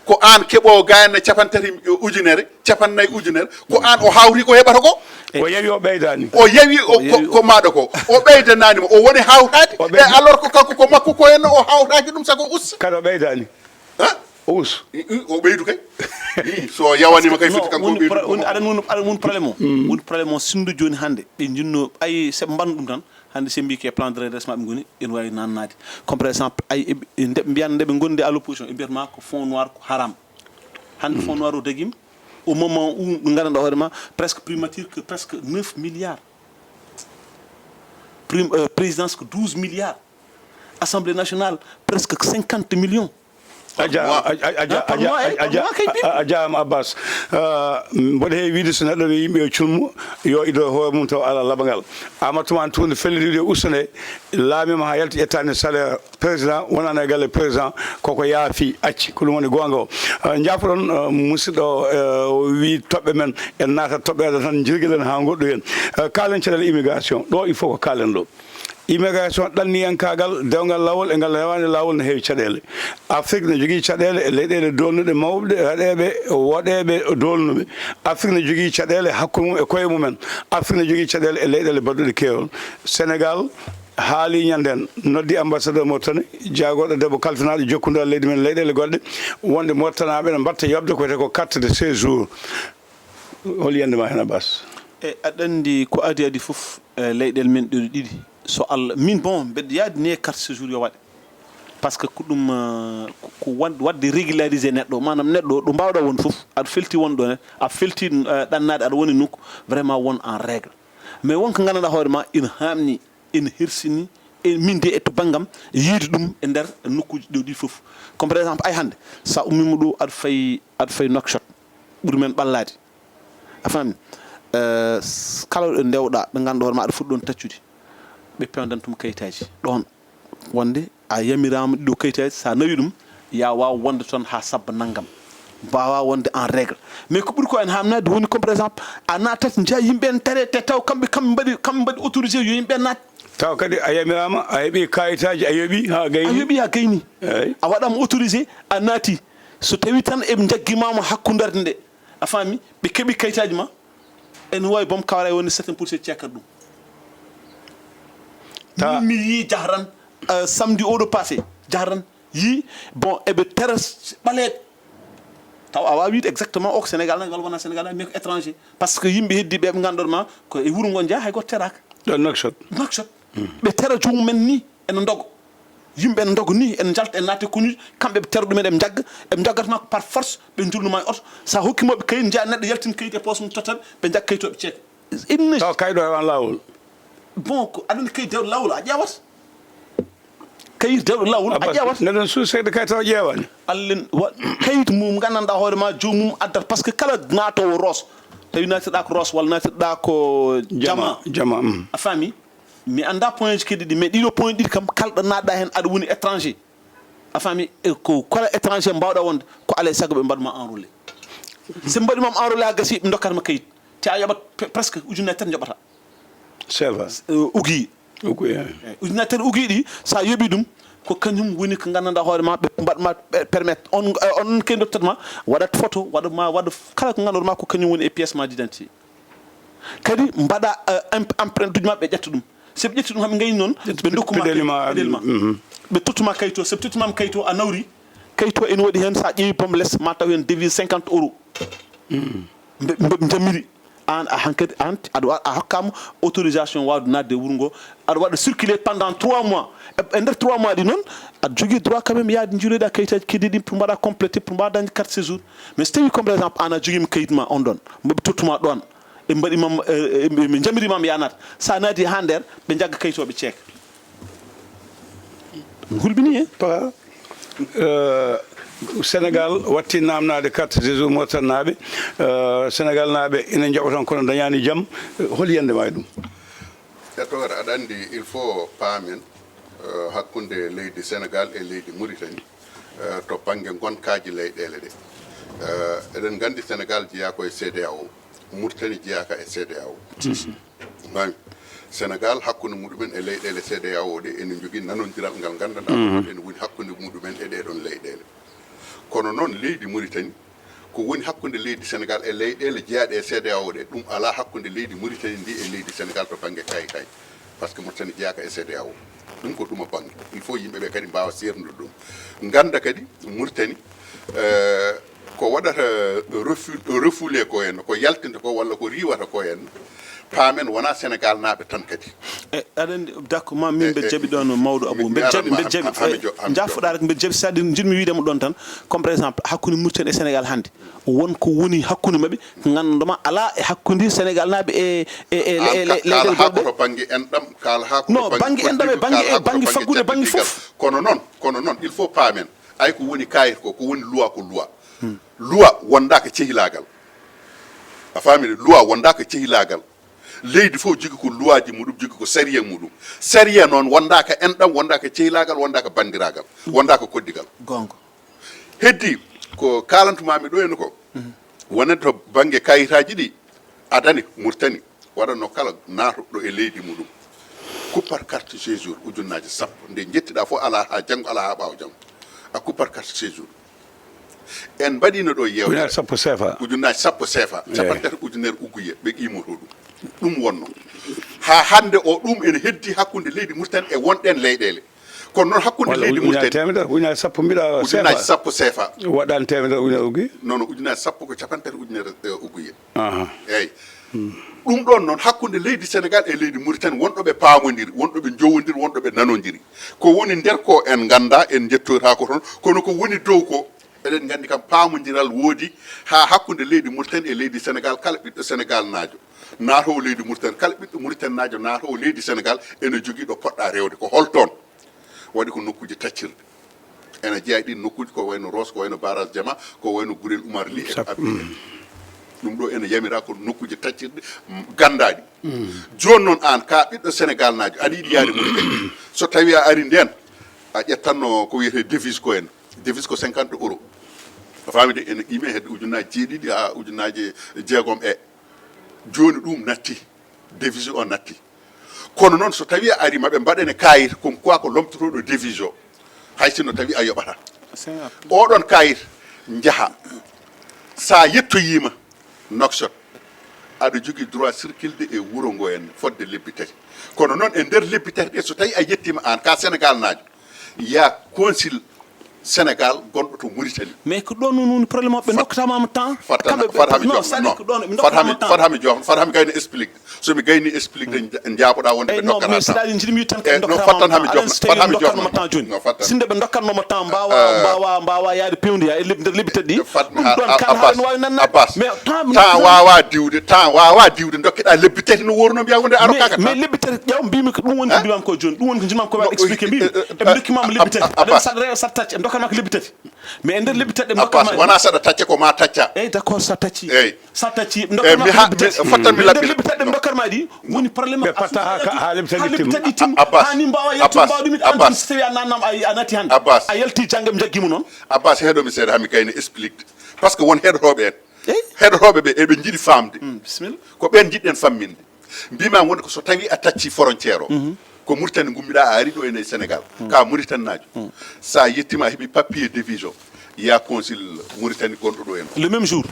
ko an keɓowo gayna capanɗe tati ujunere, capanɗe nayi ujunere, ko an o hawti ko heɓata ko. O yawi, o ɓeydani. O yawi o, o yawi ko, ko maɗa ko. O ɓeydanani mo. O woni hawtade. O ɓeyda-, e alors ko kanko ko makko ko henno o hawtaki ɗum sago usta. Kadi o ɓeydani. Ha? O us. I, i, o ɓeydu kay. I, so yawanima kay, non, foti kanko woni ɓeydu pro-, ko woni, aɗa woni, aɗa woni problème o. Mm. Woni problème o, sinno jooni hannde ɓe jinno, ay, se ɓe mbanno ɗum tan, hannde se mbi ke plan de redressement ɓe ngoni, ene wawi nannaade. Comme par exemple, ay, e, e nde ɓe mbiyata, nde ɓe ngondi à l'opposition, ɓe mbiyata ma ko fonds noir ko haram. Hannde fonds noir o dagima, au moment où ɓe nganndanɗaa hoore ma, presque primature que presque neuf milliards. Prim-, euh, présidence ko douze milliards. Assemblée nationale, presque cinquante millions. A jaaraama, a jaaraama Abbas. Mboɗo heewi wiide so neɗɗo wi yimɓe yo culmu, yo ido hoore mum taw alaa laɓangal. Amadou Toumani Touré felliti wiide usta nde laamima haa yalti ƴettaani salaire président wonano e galle président koko yaafi acci ko ɗum woni goonga o. Njaafoɗon musidɗo o wi toɓɓe men en naata toɓɓeede tan jirgilen haa ngoɗɗoyen. Kaalen caɗeele immigration ɗo il faut ko kaalen ɗo. Immigration ɗanniyankaagal, dewgal laawol e ngal rewaande laawol no heewi caɗeele. Afrique no jogii caɗeele e leyɗeele doolnuɗe mawɓe, raɗeeɓe, woɗeeɓe, doolnuɓe. Afrique no jogii caɗeele hakkunde mum e koye mumen. Afrique no jogii caɗeele e leyɗeele baɗɗuɗe keerol. Sénégal haali ñanden, noddi ambassadeur Mauritanie, jaagorɗo debbo kalfinaaɗo jokkundiral leydi men leyɗeele goɗɗe, wonde Mauritaniaɓe ene mbatta yoɓde ko wiyetee ko carte de séjour. Hol yiyannde ma heen, Abbas? E aɗa anndi ko adii adii fof, e leyɗeele men ɗe ɗiɗi, so Allah, min, bon, mbeɗa yaadi ne carte séjour yo waɗe. Par ce que ko ɗum, eh, ko, ko wan-, waɗde régulariser neɗɗo, maanaam neɗɗo ɗo mbaawɗa won fof, aɗa felti won ɗo ne, a felti, eh, ɗannaade, aɗa woni nokku, vraiment won en règle. Mais won ko nganndanɗaa hoore ma ina haamni, ina hersini, e min de e to banngam, yiide ɗum e nder nokkuuji ɗo ɗi fof. Comme par exemple, ay hannde, so a ummiima ɗo, aɗa fayi, aɗa fayi Nouakchott, ɓuri men ɓallaade. A faami? Eh, s-, kala ɗo ndewɗaa, ɓe ngannduɗaa hoore ma aɗa foti ɗoon taccude. Ɓe pewndan tuma kayitaaji. Ɗoon, wonde a yamiraama ɗiɗo kayitaaji, so a nawi ɗum, ya waaw wonde toon haa sabba nanngam. Mbaawaa wonde en règle. Mais ko ɓuri ko en haamnaade woni comme par exemple, a naatat njiya yimɓe en tare, te taw kamɓe, kamɓe mbaɗi, kamɓe mbaɗi autorisé yo yimɓe en naat. Taw kadi a yamiraama, a heɓi kayitaaji, a yoɓi haa gayni. A yoɓi haa gayni. Eey. A waɗaama autorisé, a naati. So tawii tan eɓe njaggimaama hakkundarde nde, a faami, ɓe keɓi kayitaaji ma, ene waawi boom kawra e wonde sept pour cent ceekat ɗum. Ta- Min mi yii Jahran, euh, samedi oɗo passé, Jahran yii, bon, eɓe tera ɓaleeɓe. Taw a waawi wiide exactement o ko Sénégal nani walla wonaa Sénégal nani, mais ko étranger. Par ce que yimɓe heddiiɓe ɓe ngannduɗaa ma ko e wuro ngo njeyaa, hay gooto teraaka. Ɗo Nouakchott. Nouakchott. Ɓe tera joomum en ni ene ndogo. Yimɓe ene ndogo ni, ene njalta, ene naata e konuuji, kamɓe ɓe tera ɗumen, eɓe njagga, eɓe njaggata ma ko par force, ɓe njulna ma e oto. So a hokkii ma ɓe kayit, njiya neɗɗo yaltin kayit e poos mum, totta ɓe, ɓe njagga kayit o, ɓe ceeka. Inna Taw kayit o heɓaani laawol. Bon, ko aɗa anndi kayit dewɗo laawol a ƴeewat. Kayit dewɗo laawol a ƴeewat. Neɗɗo ne suusa seeɗa kayit taw ƴeewaani. Allen wa-, kayit mum nganndanɗaa hoore ma joomum addat, par ce que kala naatoowo Roos, tawi naatirɗaa ko Roos walla naatirɗaa ko Jama. Jama, mm. A faami? Mi anndaa point ji keddi ɗi, mais ɗiɗo point ɗiɗi kam, kala ɗo naatɗaa heen, aɗa woni étranger. A faami? E ko kala étranger mbaawɗaa wonde, ko alaa e sago ɓe mbaɗ ma enrôlé. So ɓe mbaɗi ma enrôlé haa gasi, ɓe ndokkat ma kayit. Te a yoɓat pe-, presque ujunere tati njoɓata. C'est vrai. Eh, ugi. Ugi, eh. Eh, ujunere tati ugi ɗi, so a yoɓi ɗum, ko kañum woni ko nganndanɗaa hoore ma, ɓe mbaɗ ma pe-, permettre. On, eh, on kay ndottat ma, waɗat photo, waɗa ma, waɗa kala ko ngannduɗaa ma, ko kañum woni e pièce ma d'identité. Kadi mbaɗa, eh, emp-, empreinte uji ma, ɓe ƴetta ɗum. So ɓe ƴetti ɗum, haa ɓe ngayni noon, ɓe ndokku ma pedeli ma, pedeli ma. Mhm. Ɓe tottu ma kayit o. So ɓe totti ma kayit o, a nawri. Kayit o ene waɗi heen, so a ƴeewi boom les, ma taw heen devise cinquante euros. Mhm. Mbe, mbe, mbe jamiri. Aan, a hankadi, aan, aɗa wa-, a hokkaama autorisation waawde naatde e wuro ngo. Aɗa waɗa circuler pendant trois mois. E, e nder trois mois ɗi noon, aɗa jogii droit quand même yahde njiiloyɗaa kayitaaji keddiiɗi ɗi pour mbaɗa complété, pour mbaɗa dañde carte séjour. Mais so tawii, comme par exemple, aan a jogiima kayit ma on ɗoon, mbo ɓe tottu ma ɗoon, ɓe mbaɗi ma, e, e, ɓe, ɓe njamiri ma yaa naat. So a naati haa nder, ɓe njagga kayit o, ɓe ceeka. Mi hulɓinii, eh? Paa, eh, Sénégal watti naamnaade carte séjour Mauritanie naaɓe. Eh, Sénégal naaɓe ina njaɓa tan kono dañaani jam. Eh, hol yiyannde ma e ɗum? Etoore, aɗa anndi, il faut paamen, eh, hakkunde leydi Sénégal e leydi Mauritanie, eh, to bannge ngonkaaji leyɗeele ɗe. Eh, eɗen nganndi Sénégal jeyaa ko e C D A O, Mauritanie jeyaaka e C D A O. Faami? Sénégal hakkunde muɗumen e leyɗeele C D A O ɗe ene njogii nanondiral ngal nganndanɗaa ko ene woni hakkunde muɗumen e ɗee ɗoon leyɗeele. Kono noon leydi Mauritanie ko woni hakkunde leydi Sénégal e leyɗeele jeyaaɗe e C D A O ɗe, ɗum alaa hakkunde leydi Mauritanie ndi e leydi Sénégal to bannge kayitaaji. Par ce que Mauritanie jeyaaka e C D A O. Ɗum ko ɗum o bannge. Il faut yimɓe ɓe kadi mbaawa seerndude ɗum. Ngannda kadi Mauritanie, eh, ko waɗata refu-, refoulé ko en, ko yaltinta ko walla ko riiwata ko en, paamen wonaa Sénégal naaɓe tan kadi. E, aɗa anndi, d'accord, ma min mbeɗa jaɓi ɗoon mawɗo Abou, mbeɗa jaɓi, mbeɗa jaɓi, e, jaafoɗaa rek, mbeɗa jaɓi, c'est-à-dire, njiɗmi wiide mo ɗoon tan, comme par exemple, hakkunde Mauritanie e Sénégal hannde, won ko woni hakkunde maɓɓe, ko ngannduɗaa ma alaa e hakkunde Sénégal naaɓe e, e, e, e, e, leyɗeele goɗɗe. Kaala haa ko to bannge enɗam, kaala haa ko to bannge, non, bannge enɗam e bannge, e bannge faggudu e bannge fof. Kono noon, kono noon, il faut paamen. Ay, ko woni kayit ko, ko woni luwa ko luwa. Luwa wondaaka cehilaagal. A faamii de, luwa wondaaka cehilaagal. Leydi fof jogi ko luwaaji muɗum, jogi ko sariya muɗum. Sariya noon wondaaka enɗam, wondaaka cehilaagal, wondaaka banndiraagal, wondaaka koddigal. Goonga. Heddi ko kaalantumaami ɗo en ko, wonande to bannge kayitaaji ɗi, adani Murtani waɗatno kala naatɗo e leydi muɗum kuppata carte séjour ujunnaaje sappo. Nde njettiɗaa fof, alaa haa janngo, alaa haa ɓaawo janngo, a kuppat carte séjour. En mbaɗiino ɗo yeewtere. Ujunere sappo sefa. Ujunnaji sappo sefa. Eyi. Cappanɗe tati ujunere uguye ɓe qimoto ɗum. Ɗum wonno. Haa hannde o, ɗum ene heddi hakkunde leydi Mauritanie e wonɗen leyɗeele. Kono noon hakkunde leydi Mauritanie. Ujunnaji sappo mbiɗa sefa. Ujunnaji sappo sefa. Waɗani temedere ujunere uguye? Non, non, ujunnaji sappo ko cappanɗe tati ujunere, eh, uguye. Aha. Eyi. Ɗum ɗoon noon, hakkunde leydi Senegal e leydi Mauritanie, wonɗo ɓe paamondiri, wonɗo ɓe njowondiri, wonɗo ɓe nanondiri. Ko woni nder ko en ngannda, en njettoytaako toon, kono ko woni dow ko, eɗen nganndi kam paamondiral woodi haa hakkunde leydi Mauritanie e leydi Senegal, kala ɓiɗɗo Senegal naajo naatowo leydi Mauritanie, kala ɓiɗɗo Mauritanie naajo naatowo leydi Senegal ene jogii ɗo poɗɗa rewde. Ko hol toon? Waɗi ko nokkuuji taccirɗi. Ene jeyaa e ɗiin nokkuuji, ko wayno Roos, ko wayno Barage Jama, ko wayno Gurel Umar Li, e ko abbi heen. Ɗum ɗo ene yamiraa ko nokkuuji taccirɗi, mm, ganndaaɗi. Jooni noon aan, ka ɓiɗɗo Senegal naajo, aɗa yiɗi yaade Mauritanie. So tawii a arii ndeen, a ƴettanno ko wiyetee devise ko en. Devise ko cinquante euros. A faamii de, ene qimee hedde ujunnaaji jeeɗiɗi haa ujunnaaji jeegom e. Jooni ɗum natti. Devise o natti. Kono noon, so tawii a arii, ma ɓe mbaɗane kaayit comme quoi ko lomtotooɗo devise o, hay sinno tawii a yoɓataa. Oɗon kaayit, njaha. So a yettoyiima Nouakchott, aɗa jogii droit circulde e wuro ngo en fodde lebbi tati. Kono noon, e nder lebbi tati ɗe, so tawii a yettiima aan, ka Senegal naajo, yaa consul Senegal gonɗo to Mauritanie. Mais ko ɗoon woni problème o, ɓe ndokkataama temps. Kamɓe ɓe, non, c'est-à-dire ko ɗoon ɓe ndokkataama temps. Fat hami jofna, fat hami gayni explique. So mi gayni explique, de, nja-, njaaboɗaa wonde ɓe ndokkataama temps. Eh, non, mais c'est-à-dire njiɗmi tan ko ndokkataama temps. Aɗa anndi so tawii ndokkatnoo ma temps jooni. Sinde ɓe ndokkatnoo ma temps, mbaawa, mbaawa, mbaawa yaade peewndi e lebbi, lebbi tati ɗi. Ɗum ɗoon kan haɗa waawi nannaade. Mais temps waawaa diwde, temps waawaa diwde, ndokkeɗaa lebbi tati no wooruno mbiyaa wonde a rokkaaka temps. Mais lebbi tati, ƴeew, mbiimi ko ɗum woni ko mbiimi ko jooni, ɗum woni ko njiɗmi ko waɗa expliqué, mbiimi. Eɓe ndokki ma mo lebbi tati. Aɗa anndi so aɗa rewa, so aɗa tacca, ɓe ndokkat ma ko lebbi tati. Mais e nder lebbi tati ɗe ndokkat ma ɗi. Wonaa so aɗa tacca ko ma tacca. Eyi, d'accord, so a tacci. Eyi. So a tacci, ɓe ndokkat ma ko lebbi tati. Fattan mi laɓɓina. Nder lebbi tati ɗe ndokkat ma ɗi, woni problème o. Ɓe patta haa ka, haa lebbi tati ɗi timma. Haa ni mbaawa yettude, mbaawa ɗum, an tan so tawii a naatnaama, a, a naati hannde. A yalti janngo, ɓe njaggi mo noon. Abbas, heɗo mi seeɗa, haa mi gayna explique. Parce que won heɗotooɓe en. Eyi. Heɗotooɓe ɓe, eɓe njiɗi faamde. Mm, bisimilla. Ko ɓeen njiɗɗen famminde. Mbiimi wonde ko so tawii a taccii frontière o, ko Mauritanie ngummiɗaa, a arii ɗo ene e Senegal. Ka Mauritanie naajo. So a yettiima a heɓii papier devise o, yaa consul Mauritanie gonɗo ɗo en o. Le même jour.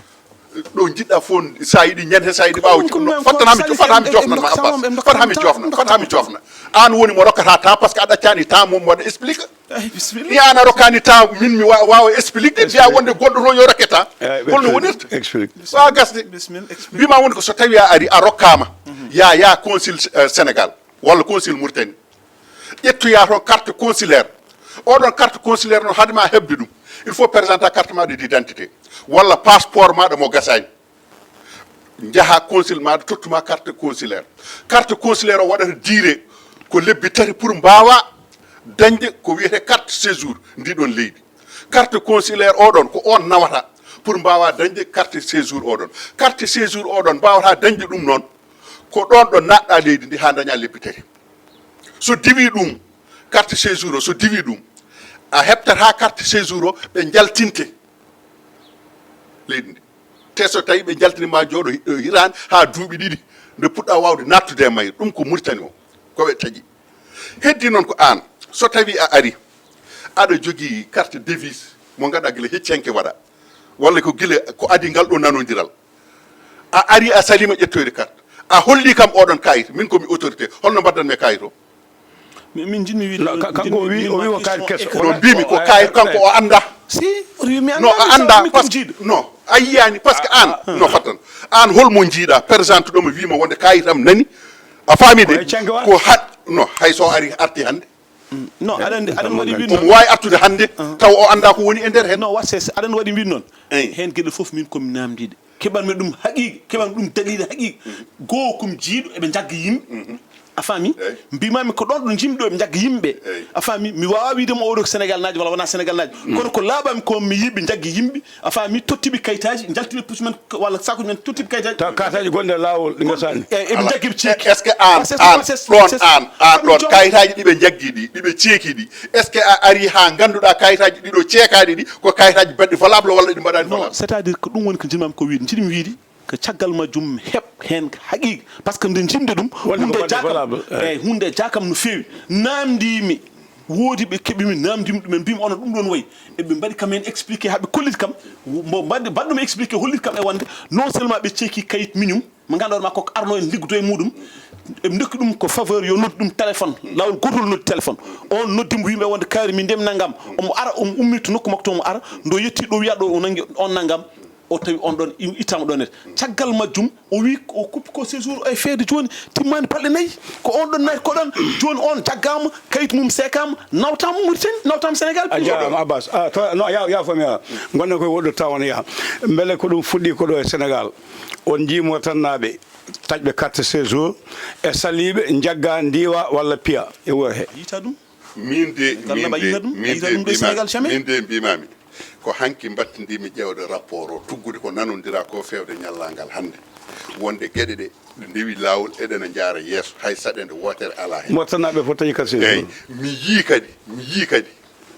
Ɗo njiɗɗaa fof, so a yiɗi ñande, so a yiɗi ɓaawo. Fattan haa mi jofna, fattan haa mi jofna, fattan haa mi jofna. Aan woni mo rokkata temps, parce que a ɗaccaani temps mo mi waɗa explique. Eyi, bisimilla. Mi, aan a rokkaani temps min mi wa-, waawa explique, mbiyaa wonde goɗɗo toon yo rokke temps. Holno wonirta? Explique. Waawa gasde. Bisimilla, explique. Mbiimi wonde ko so tawii a arii, a rokkaama. Yaa, yaa consul, eh, Senegal walla consul Mauritanie. Ƴettoyaa toon carte consulaire. Oɗon carte consulaire noon, hade ma heɓde ɗum, il faut présenter carte maaɗa d'identité walla passeport maaɗa mo gasaani. Njaha consul maaɗa, tottu ma carte consulaire. Carte consulaire o waɗata durée ko lebbi tati pour mbaawa dañde ko wiyetee carte séjour ndi ɗon leydi. Carte consulaire oɗon ko on nawata pour mbaawa dañde carte séjour oɗon. Carte séjour oɗon mbaawata dañde ɗum noon ko ɗon ɗo naatɗaa leydi ndi haa dañaa lebbi tati. So diwii ɗum, carte séjour o, so diwii ɗum, a heɓtataa carte séjour o, ɓe njaltinte leydi ndi. Te so tawii ɓe njaltini ma, jooɗo hi-, hitaande haa duuɓi ɗiɗi, nde puɗɗaa waawde naattude e mayri. Ɗum ko Mauritanie o, ko ɓe taƴi. Heddi noon ko aan, so tawii a arii, aɗa jogii carte devise mo ngannduɗaa gila hecci hanki waɗaa, walla ko gila ko adii ngal ɗo nanondiral. A arii, a saliima ƴettoyde carte. A hollii kam oɗon kaayit, min ko mi autorité, holno mbaɗdanmi e kaayit o? Mi, min njiɗmi wiide. Non, ka-, kanko o wi, o wi ko kaayit keso. No mbiimi ko kaayit kanko o anndaa. Si, o wi mi anndaa. Non, a anndaa, parce que, non, a yiyaani, parce que aan, non, fattan. Aan holmo njiiɗaa, présente ɗo mo wiima wonde kaayit am nani. A faamii de? Ko e canke wa? Ko hat-, non, hay so o ari, arti hannde. Mm. Non, aɗa anndi, aɗa anndi waɗi wiide noon. Omo waawi artude hannde, tawa o anndaa ko woni e nder heen. Non, waɗ sees, aɗa anndi waɗi wiide noon. Eyi. Heen geɗe fof min ko mi naamndiiɗe. Keɓanmi ɗum haqiiqa, keɓanmi ɗum daliila haqiiqa. Goo ko mi jiiɗo, eɓe njagga yimɓe. A faami? Mbimami ko ɗon ɗo jimɗo ɓe njagga yimɓe. A faami? Mi wawa wiide mo oɗo ko Sénégal naajo walla wona Sénégal naajo. Kono ko laaɓami ko mi yiɓe njaggi yimɓe. A faami? Tottiɓe kayitaji, jaltini pucci men walla sakuji men, tottiɓe kayitaji. Taw kayitaji gonɗe e laawol ɗi gasani. Eyi, eɓe njaggi ɓe ceeki. Est-ce que an, an, ɗon an, an ɗon kayitaji ɗiɓe njaggi ɗi, ɗiɓe ceeki ɗi, est-ce que a ari ha ganduɗa kayitaji ɗiɗo ceekaɗi ɗi ko kayitaji baɗɗi valable walla ɗi mbaɗani valable? C'est-à-dire ko ɗum woni ko jiɗmi ko wiide, jiɗmi wiide ko caggal majjum heɓ heen haqiiqa, par ce que nde jimde ɗum hunde jakam. Eyi, hunde jakam no feewi. Namdimi, woodi ɓe keɓimi, namdimi ɗumen, mbimi ono ɗum ɗon wayi. Eɓe mbaɗi kam heen expliqué, haɓe kolliti kam, mbo mbaɗde mbaɗɗum expliqué, holliti kam e wonde non seulement ɓe ceeki kayit miñum mo ngannduɗaa ma koko arno en liggodo e muɗum. Eɓe ndokki ɗum ko faveur yo noddu ɗum téléphone, laawol gotol noddi téléphone. On noddi mo wimɓe wonde kaari min ndemi nanngam, omo ara, omo ummi to nokku makko to, omo ara ndo yetti ɗo wiya ɗo o nanngi on nanngam. O tawi on ɗon ittama ɗon e caggal majjum. O wi o kuppi ko séjour o e feede joni timmani balɗe nayyi. Ko on ɗon naati ko ɗon. Joni on jaggama, kayit mum seekama, nawtama Mauritanie, nawtama Sénégal. A jarama Abbas. Ah, to no ya ya fami ya. Gonɗen koye woɗɗo taw on yaha. Beele ko ɗum fuɗɗi ko ɗo e Sénégal. On jii Mauritanie naaɓe taƴɓe carte séjour e saliɓe jagga ndiwa walla piya e wuro he. Yita ɗum. Min de, min de, min de mbimami, min de mbimami ko hanki mbattindimi ƴeewde rapport o, tuggude ko nanondira ko fewde ñallal ngal hannde, wonde geɗe ɗe ndewi laawol, eɗena njaara yeeso, hay saɗende wootere alaa heen. Mauritanie naaɓe fof taƴi carte séjour. Eyi, mi yii kadi, mi yii kadi,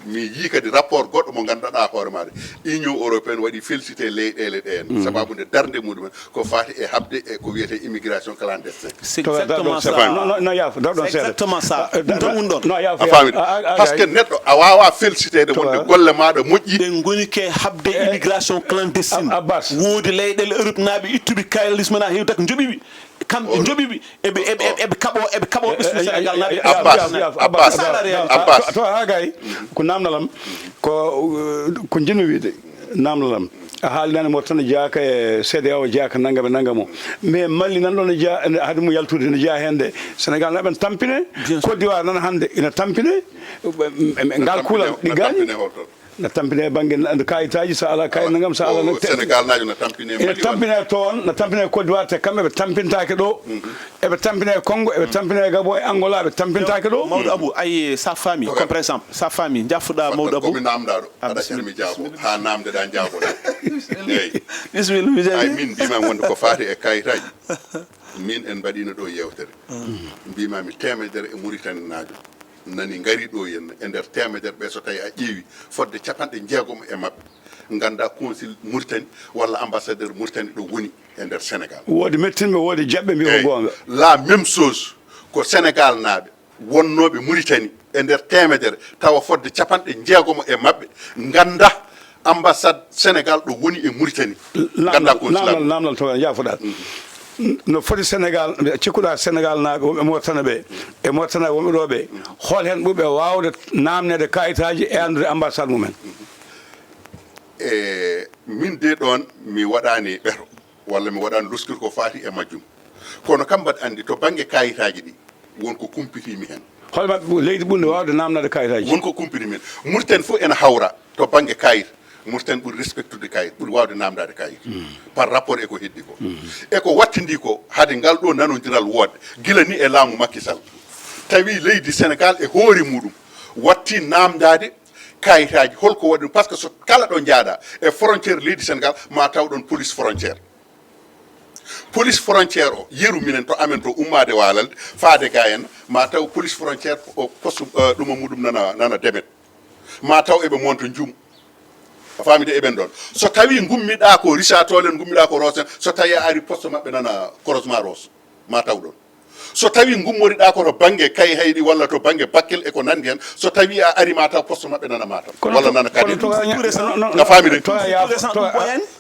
mi yii kadi rapport goɗɗo mo ngannduɗaa hoore maaɗa, Union européenne waɗi félicité leyɗeele ɗeen, sababu nde darnde muɗumen ko faati e haɓde e ko wiyetee immigration clandestine. C'est exactement ça. Non, non, non, yaafo, daw ɗon seeɗa. C'est exactement ça. Ɗum tan woni ɗon. Non, yaafo, a faami ɗum? Parce que neɗɗo a waawaa félicité de wonde golle maaɗa moƴƴi. Ɓe ngoni ke haɓde immigration clandestine. Abbas. Woodi leyɗeele Europe naaɓe ittuɓe kaalis men a heewta ko njoɓiɓe. Kamɓe njoɓiɓe, eɓe, eɓe, eɓe kaɓo, eɓe kaɓo ɓesngu Sénégal naaɓe. Abbas, Abbas, Abbas. To, to, ha gay, ko namdalam, ko, ko jinmi wiide. Namdalam. A haali nane Mauritanie jeyaaka e C D A O, jeyaaka nanngam e nanngam o. Mais Mali nan ɗon ne jeya, hade mum yaltude ne jeya heen de. Sénégal naaɓe ne tampine. Côte d'Ivoire nan hannde ina tampine. Ngal kuulal ɗi gaani. Na tampine e bannge kayitaaji, so alaa kayit nanngam, so alaa. Sénégal naajo na tampine ina tampine toon, na tampine Côte d'Ivoire, te kamɓe ɓe tampintaake ɗo. Eɓe tampine e Congo, eɓe tampine e Gabon, e Angola, ɓe tampintaake ɗo. Mawɗo Abou, ayi, sa faami, comme par exemple, sa faami, jaffuɗa mawɗo Abou. Komi namdaɗo. Ah, aɗa bisimilla, mi jaabo bisimilla. Ha namdeɗa jaaboɗa. Eyyi. Bisimilla, mi jaɓi. Ay, min mbima wonde ko faati e kayitaji. Min en mbaɗino ɗo yewtere. Mbimami temedere e Mauritanie naajo nani ngari ɗo henna, e nder temedere ɓe, so tawi a ƴeewi fodde capanɗe jeegom e maɓɓe ganda consul Mauritanie walla ambassadeur Mauritanie ɗo woni e nder Sénégal. Woodi mettinɓe, woodi jaɓɓe, mbiya ko goonga. La même chose ko Sénégal naaɓe wonnooɓe Mauritanie e nder temedere, tawa fodde capanɗe jeegomo e maɓɓe ngannda ambassade Sénégal ɗo woni e Mauritanie. Ngannda consulat. Namdal, namdal to jaafoɗa. No foti Sénégal, cikkuɗa Sénégal naaɓe wonɓe Mauritanie ɓe, e Mauritanie wonɓe ɗo ɓe, hol heen ɓurɓe waawde naamneede kayitaaji e anndude ambassade mumen? E min de ɗoon mi waɗaani ɓeto. Walla mi waɗaani luskir ko faati e majjum. Kono kam mbaɗa anndi to bannge kayitaaji ɗi, won ko kumpitiimi heen. Hoɗe maɓɓe leydi ɓurndi waawde naamnaade kayitaaji? Won ko kumpitiimi heen. Mauritanie fof ena hawra to bannge kayit. Mauritanie ɓuri respectude kayit, ɓuri waawde naamnaade kayit. Par rapport e ko heddi ko. E ko wattindi ko, hade ngal ɗo nanondiral woodde, gila ni e laamu Macky Sall. Tawi leydi Sénégal e hoore muɗum watti naamndaade kayitaaji, holko waɗi ɗum? Par ce que so kala ɗo njaaɗa e frontière leydi Sénégal, ma taw ɗon police frontière. Police frontière o, yeru minen to amen to, ummaade Waalal, faade ga en, ma taw police frontière o poste, eh, ɗum e muɗum nana, nana Demet. Ma taw eɓe monta Njum. A faami de, eɓen ɗon. So tawi ngummiɗa ko Richard Toll en, ngummiɗa ko Roos en, so tawi a ari poste maɓɓe nana croisement Roos, ma taw ɗon. So tawi ngummoriɗa ko to bannge Kayhayɗi walla to bannge Bakkel e ko nanndi heen, so tawi a ari ma taw poste maɓɓe nana Matam walla nana Kane. A faami de?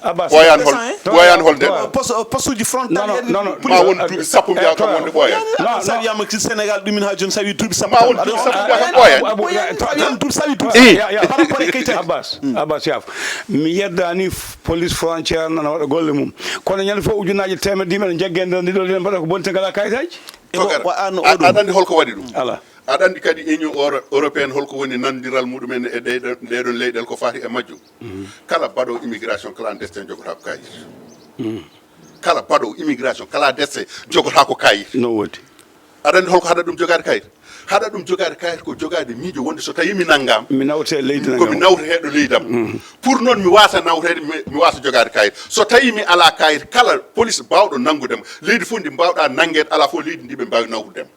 Ɓooyaani hol, ɓooyaani hol nde? Poste, poste uji frontalier, ma won duuɓi sappo mbiya kam wonde ɓooyaani. Sa wiyama ko Sénégal ɗumin ha jooni, sa wi duuɓi sappo. Ma won duuɓi sappo mbiya kam ɓooyaani. Sa wi duuɓi sappo par rapport e kayitaji. Abbas, Abbas Yaf, mi yeddani police frontière nana waɗa golle mum. Kono ñande fof ujunnaaje teemedde yimɓe ene jagge nder ndi ɗo, ene mbaɗa ko bonti, ngala kayitaaji. E mo, wa-, an oɗo. Aɗa anndi holko waɗi ɗum? Ala. Aɗa anndi kadi Union Euro-, Européenne holko woni nanondiral muɗumen e ɗe, ɗe, ɗeɗon leyɗel ko faati e majjum? Kala baɗowo immigration clandestine jogotako kayit. Kala baɗowo immigration clandestine jogotako kayit. No woodi. Aɗa anndi holko haɗa ɗum jogaade kayit? Haɗa ɗum jogaade kayit ko jogaade miijo wonde so tawii mi nanngaama, mi nawte leydi ko mi nanngaama. Nawteteeɗo leydi am. Pour noon mi waasa nawteede, mi, mi waasa jogaade kayit. So tawii mi alaa kayit, kala police baawɗo nanngude ma, leydi fof ndi mbaawɗaa nanngeede, alaa fof leydi ndi ɓe mbaawi nawtude ma.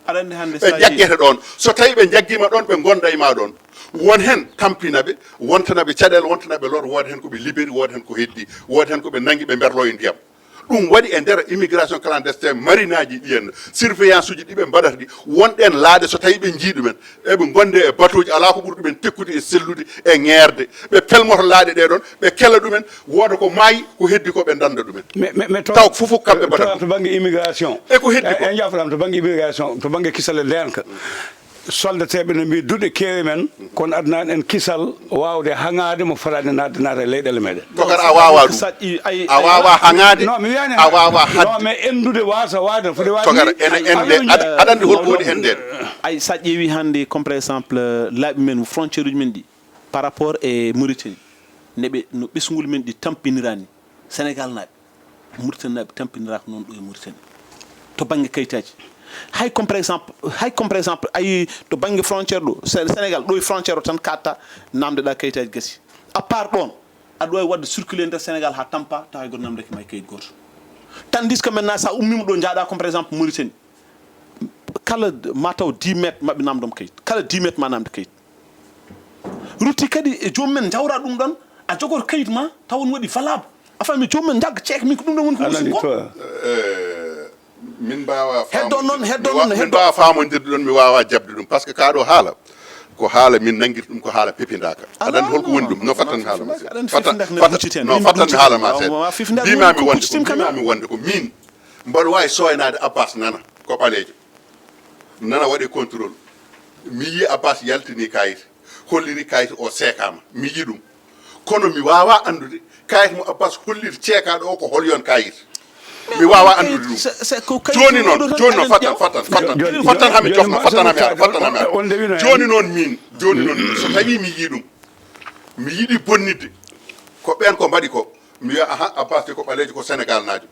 Aɗa anndi hannde ɓe saji jaggete ɗoon. So tawii ɓe njaggiima ɗoon, ɓe ngonda e ma ɗoon. Won heen tampina ɓe, wontana ɓe caɗeele, wontana ɓe lor, wooda heen ko ɓe liberi, wooda heen ko heddi, wooda heen ko ɓe nanngi, ɓe mberloo e ndiyam. Ɗum waɗi e nder immigration clandestine, marinaaji ɗi en, surveillance uji ɗi ɓe mbaɗata ɗi, wonɗen laaɗe so tawii ɓe njii ɗumen, eɓe ngonde e batooji, alaa ko ɓuri ɗumen tekkude e sellude e ŋeerde. Ɓe pelmoto laaɗe ɗee ɗoon, ɓe kela ɗumen, wooda ko maayi, ko heddi ko ɓe ndannda ɗumen. Mais, mais, mais to, taw fof fof kamɓe to, mbaɗata to, to bannge immigration. E ko heddi ko? En, en jaafoɗaama to bannge immigration, to bannge kisal e ndeenka. Soldateeɓe ne mbiyi duɗe keewi men, kono aduna en kisal waawde haŋaade mo fotaani naatde naata e leyɗeele meɗen. Tokar a waawaa ɗum. Saɗi, ay, a waawaa haŋaade, non, mi wiyaani a waawaa haɗde. Non, mais enndude waasa waade no foti waade. Tokar ene ende, aɗa anndi holko woni endeede? Ay, sa ƴeewi hannde, comme par exemple, laabi men, frontière uji men ɗi, par rapport e Mauritanie, ne ɓe, no ɓesngol men ɗi tampinirani, Sénégal naaɓe. Mauritanie naaɓe tampiniraaka noon ɗo e Mauritanie. To bannge kayitaaji. Hay comme par exemple, hay comme par exemple, ayi to bannge frontière ɗo, Sé-, Sénégal ɗo e frontière o tan katta, namdeɗaa kayitaaji gasi. À part ɗoon, aɗa waawi waɗde circuler nder Sénégal haa tampa, tawa hay gooto namdaki ma e kayit gooto. Tandis que maintenant, sa ummiima ɗo, njaaɗa comme par exemple Mauritanie, kala ma taw dix mètres maɓɓe namdom kayit. Kala dix mètres ma namde kayit. Rutti kadi e joomum en njawra ɗum ɗon, a jogoto kayit ma, taw on waɗi valable. A faami, joomum en njagga ceek, min ko ɗum ɗon woni ko musi ko. Eh, min mbaawa heddo noon, heddo noon, min heddo. Mbaawa faamondirde ɗon, mi waawa jaɓde ɗum, par ce que kaa ɗo haala, ko haala min nanngirta ɗum, ko haala pepindaaka. Aɗa anndi holko woni ɗum? No fattan haala ma seeɗa. Fattan, fattan, no fattan mi haala ma seeɗa. Mbiimaami wonde ko, mbiimaami wonde ko min mbaɗo waawi sooynaade Abbas Nana ko ɓaleejo. Nana waɗi contrôle. Mi yii Abbas yaltini kayit, holliri kayit o seekaama. Mi yii ɗum. Kono mi waawaa anndude kayit mo Abbas holliri ceekaaɗo o ko hol yon kayit. Mi waawaa anndude ɗum. Jooni noon, jooni noon, fattan, fattan, fattan. Fattan haa mi jofna, fattan haa mi ara, fattan haa mi ara. Jooni noon min, jooni noon min, so tawii mi yii ɗum, mi yiɗi bonnitde ko ɓeen ko mbaɗi ko, mi wiya, aha, Abbas de ko ɓaleejo, ko Senegal naajo.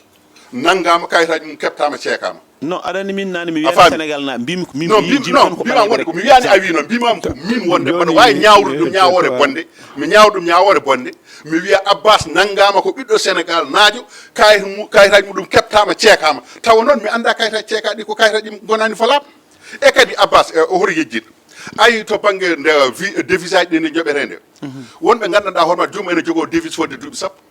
Nanngaama, kayitaaji mum keɓtaama, ceekaama. Non, aɗa anndi min naane mi wiyaani Sénégal na, mbimi ko min, non, mi mbim, non, tan ko mbiimaami wonde ko mi wiyaani a wii noon, mbiimaami ko min wonde mbaɗa waawi ñaawrude ɗum ñaawoore bonde, mi ñaawra ɗum ñaawoore bonde, mi wiya Abbas nanngaama ko ɓiɗɗo Senegal naajo, kayit mu-, kayitaaji muɗum keɓtaama, ceekaama. Tawa noon mi anndaa kayitaaji ceekaaɗi ko kayitaaji ɗi ngonaani valable. E kadi Abbas, e, o hoto yejjit. Ayi to bannge nde vi-, devise aji ɗi nde joɓetee nde. Wonɓe nganndanɗaa hoore maɓɓe, joomum ene jogoo devise fodde duuɓi sappo.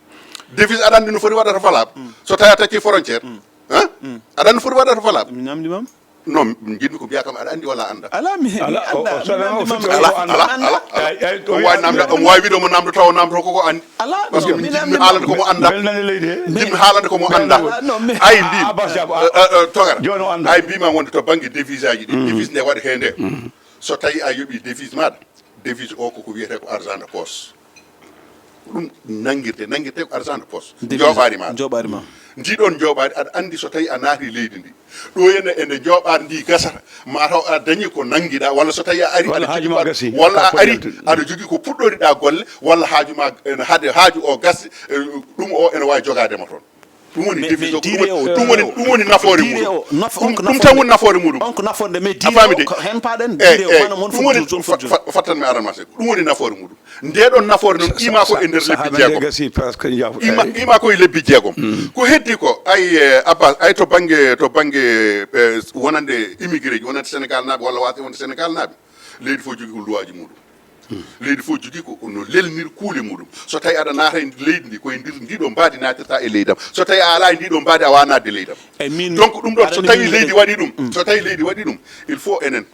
Devise aɗa anndi no foti waɗata valable? So tawii a taccii frontière? Hein? Aɗa anndi no foti waɗata valable? Mi namndi mam. Non, njiɗmi ko mbiyaa kam aɗa anndi walla a anndaa? Alaa, mi, mi anndaa. Mi namndi mam. Alaa, alaa, alaa. Ay, ay, to o waawi namde, o waawi wiide omo namdoo tawa o namdotoo ko ko anndi. Alaa, parce que non, min mi njiɗmi namndi haalande ko mo anndaa. Belnande leydi he. Njiɗmi haalande ko mo anndaa. Alaa, non, mi. Ayi mbiimi. Abbas Diab, eh, eh, eh, Togara. Jooni o anndaa. Ayi mbiimi wonde to bannge devise aji ɗi, devise nde waɗetee nde. So tawii a yoɓii devise maaɗa, devise o koko wiyetee ko argent de poche. Ko ɗum nanngirtee, nanngirtee ko argent de poche. Devise. Njooɓaari ma. Njooɓaari ma. Ndii ɗoon njooɓaari, aɗa anndi so tawii a naatii leydi ndi. Ɗo ene, ene njooɓaari ndi gasata, ma taw a dañii ko nanngiɗaa, walla so tawii a arii, walla aɗa jogii haaju ma ko a, gasi, walla a arii, aɗa jogii ko puɗɗoriɗaa golle, walla haaju ma ene hade, haaju o gasde, eh, ɗum o ene waawi jogaade ma toon. Ɗum woni devise o, ɗum woni, ɗum woni, ɗum woni nafoore muɗum. Ɗum, ɗum tan woni nafoore muɗum. On ko nafoore, mais a faami de? Ko heen paaɗen, eh, dire o, eh, maanaam on ɗum woni, foti joom foti fa-, fa-, fattan mi aran ma seeɗa. Ɗum woni nafoore muɗum. Nde ɗon nafoore noon, ima ko e nder lebbi jeegom. Ima, ima ko e lebbi jeegom. Ko heddi ko, ay, eh, Abbas, ay to bannge, to bannge, eh, wonande immigré ji, wonande Sénégal naaɓe walla waasde wonde Sénégal naaɓe, leydi fof jogii ko luwaaji muɗum. Leydi fof jogii ko no lelnir kuule muɗum. So tawii aɗa naata e leydi ndi, ko e nder ndi ɗo mbaadi naatirta e leydi am. So tawii a alaa e ndi ɗo mbaadi, a waawaa naatde leydi am. Donc ɗum ɗon, so tawii leydi waɗi ɗum, so tawii leydi waɗi ɗum, il faut enen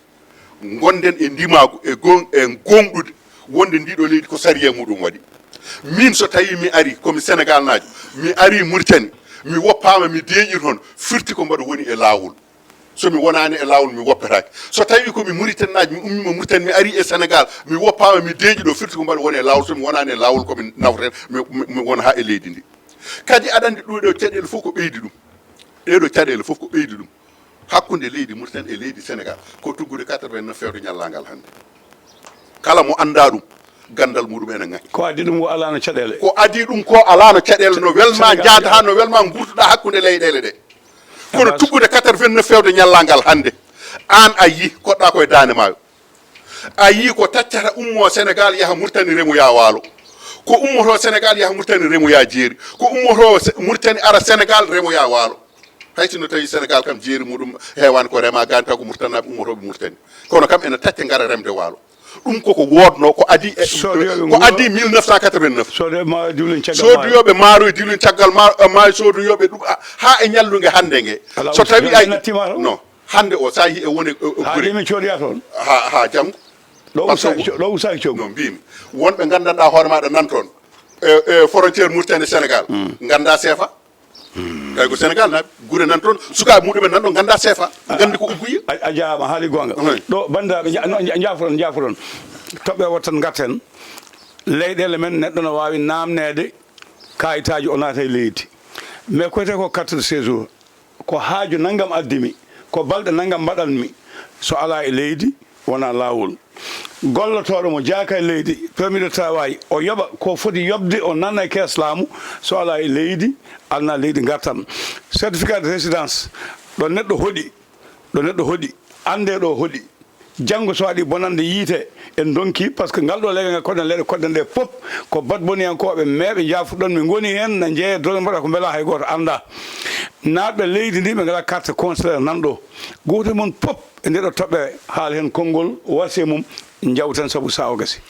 ngonden e ndimaagu, e gon-, e gooŋɗude wonde ndi ɗo leydi ko sariya muɗum waɗi. Min so tawii mi arii, ko mi Senegal naajo, mi arii Mauritanie, mi woppaama, mi deeƴi toon, firti ko mbaɗa woni e laawol. So mi wonaani e laawol, mi woppetaake. So tawii ko mi Mauritanie naajo, mi ummiima Mauritanie, mi arii e Senegal, mi woppaama, mi deeƴi ɗo, firti ko mbaɗa woni e laawol. So mi wonaani e laawol, ko mi nawten, mi, mi, mi wona haa e leydi ndi. Kadi aɗa anndi ɗum ɗo caɗeele fof ko ɓeydi ɗum. Ɗee ɗo caɗeele fof ko ɓeydi ɗum. Hakkunde leydi Mauritanie e leydi Senegal ko tuggude quatre-vingt-neuf fewde ñallaagal hannde. Kala mo anndaa ɗum, ganndal muɗum ene ŋakki. Ko adii ɗum ko alaano caɗeele. Ko adii ɗum ko alaano caɗeele, no welmaa njaadataa, no welmaa nguurtoɗaa hakkunde leyɗeele ɗe. Kono tuggude quatre-vingt-neuf fewde ñallal ngal hannde, aan a yii koɗɗa ko e daande maayo. A yii ko taccata ummo Sénégal yaha Murtani remoya waalo. Ko ummoto Sénégal yaha Murtani remoya jeeri. Ko ummoto Se- Murtani ara Sénégal remoya waalo. Hay sinno tawi Sénégal kam jeeri muɗum heewaani ko rema gaani taw ko Murtanaaɓe ummotooɓe Murtani. Kono kam ene tacca ngara remde waalo. Ɗum koko woodno ko adi e- Sodoyooɓe ko nguro- adi mille neuf cent quatre-vingt-neuf. Sodoyooɓe maaro e diwlin caggal maayo. Sodoyooɓe maaro e diwlin caggal ma- maayo, sodoyooɓe ɗum a- haa e ñallunge hannde nge. Alaa so usta- tawi ay nattiima toon. Non, hannde o so a yii e woni e- e- haa gure. Jemi coodoya toon. Ha ha janngo. Ɗo Parce que usaaki co- ɗo usaaki coggu. No mbimi, wonɓe nganndanɗaa hoore maaɗa nan toon e e frontiére Mauritanie Sénégal, ngannda seefa. Tawi ko Sénégal naaɓe gure nan toon, sukaaɓe muɗumen nan ɗo ngannda seefa, nganndi ko ugguye. A a jaaraama, haali goonga. Oui. Ɗo banndiraaɓe nja- no, nja- njaafoɗon, njaafoɗon. Toɓɓe wottan ngarten. Leyɗeele men neɗɗo no waawi naamneede kaayitaaji o naata e leydi. Mais koyte ko carte de séjour. Ko haaju nanngam addi mi, ko balɗe nanngam mbaɗan mi. So alaa e leydi, wonaa laawol. Gollotooɗo mo jaaka e leydi, permis de travail, o yoɓa ko foti yoɓde, o nanna e kees laamu. So alaa e leydi, alna leydi ngartam. Certificat de résidence, ɗo neɗɗo hoɗi, ɗo neɗɗo hoɗi, annde ɗo hoɗi. Janngo so waɗi bonande yiite, en ndonki, par ce que ngal ɗo leggal ngal koɗɗen leyɗe koɗɗen ɗe pop, ko badboniyankooɓe, mais ɓe njaafuɗon, ɓe ngoni heen, na njeeya dole mbaɗa ko mbela hay gooto annda. Naatɓe leydi ndi ɓe ngala carte consulaire nan ɗo. Gooto e mon pop e nde ɗo toɓɓere haala heen konngol wasiya mum, njawten sabu sahaa o gasi.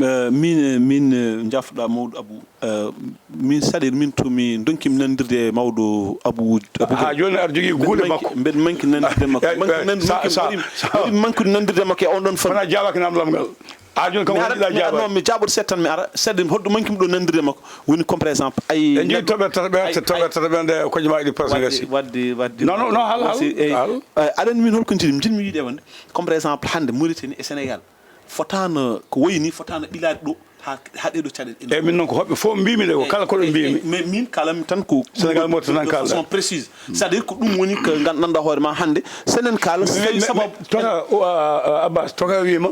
Eh, min, eh, min, eh, njaafɗa mawɗo Abou, eh, min saɗir min to mi donkimi nandirde e mawɗo Abou, Abou Ha Gueye. Jooni aɗa jogii guuɗe Mbeɗa manki-, makko. Mbeɗa manki nandirde makko. Eh, Manki eh, nan-, sa- manki sa- mbaɗi, sa- mbaɗi mankude nandirde makko e on ɗon fannu. Wona jaabaki namdal ngal. Ha jooni kam Mi woni ara, ɗiɗa mi ara, jaabaaki. Non, mi jaaboto seeɗa tan mi ara. Saɗir holɗo mankimi ɗo nandirde makko. Woni comme par exemple, ay, En njii neɗɗo, toɓɓere tataɓere, ay, toɓɓere ay, tataɓere nde kojomaaji ɗi personnes wadde, gasi. Wadde, wadde, Non, non, non, hal, hal, si, eh, hal. Eh, aɗa anndi min holko njiɗmi? Njiɗmi wiide wonde, comme par exemple, hannde Mauritanie e Sénégal, fotaano ko wayi ni, fotaano ɓilaade ɗo haa, haa ɗee ɗoo caɗeele. Eyi, min noon ko hoɓɓe fof mbimi nde, ko kala ko ɓe mbimi. Mais min kalam tan ko Sénégal mo tan kalɗa. De façon précise. C'est-à-dire ko ɗum woni ko nganndanɗaa hoore ma hannde, so enen kaala, mais, mais, sababu mais, toka, o, a, a, Abbas, toka wiima,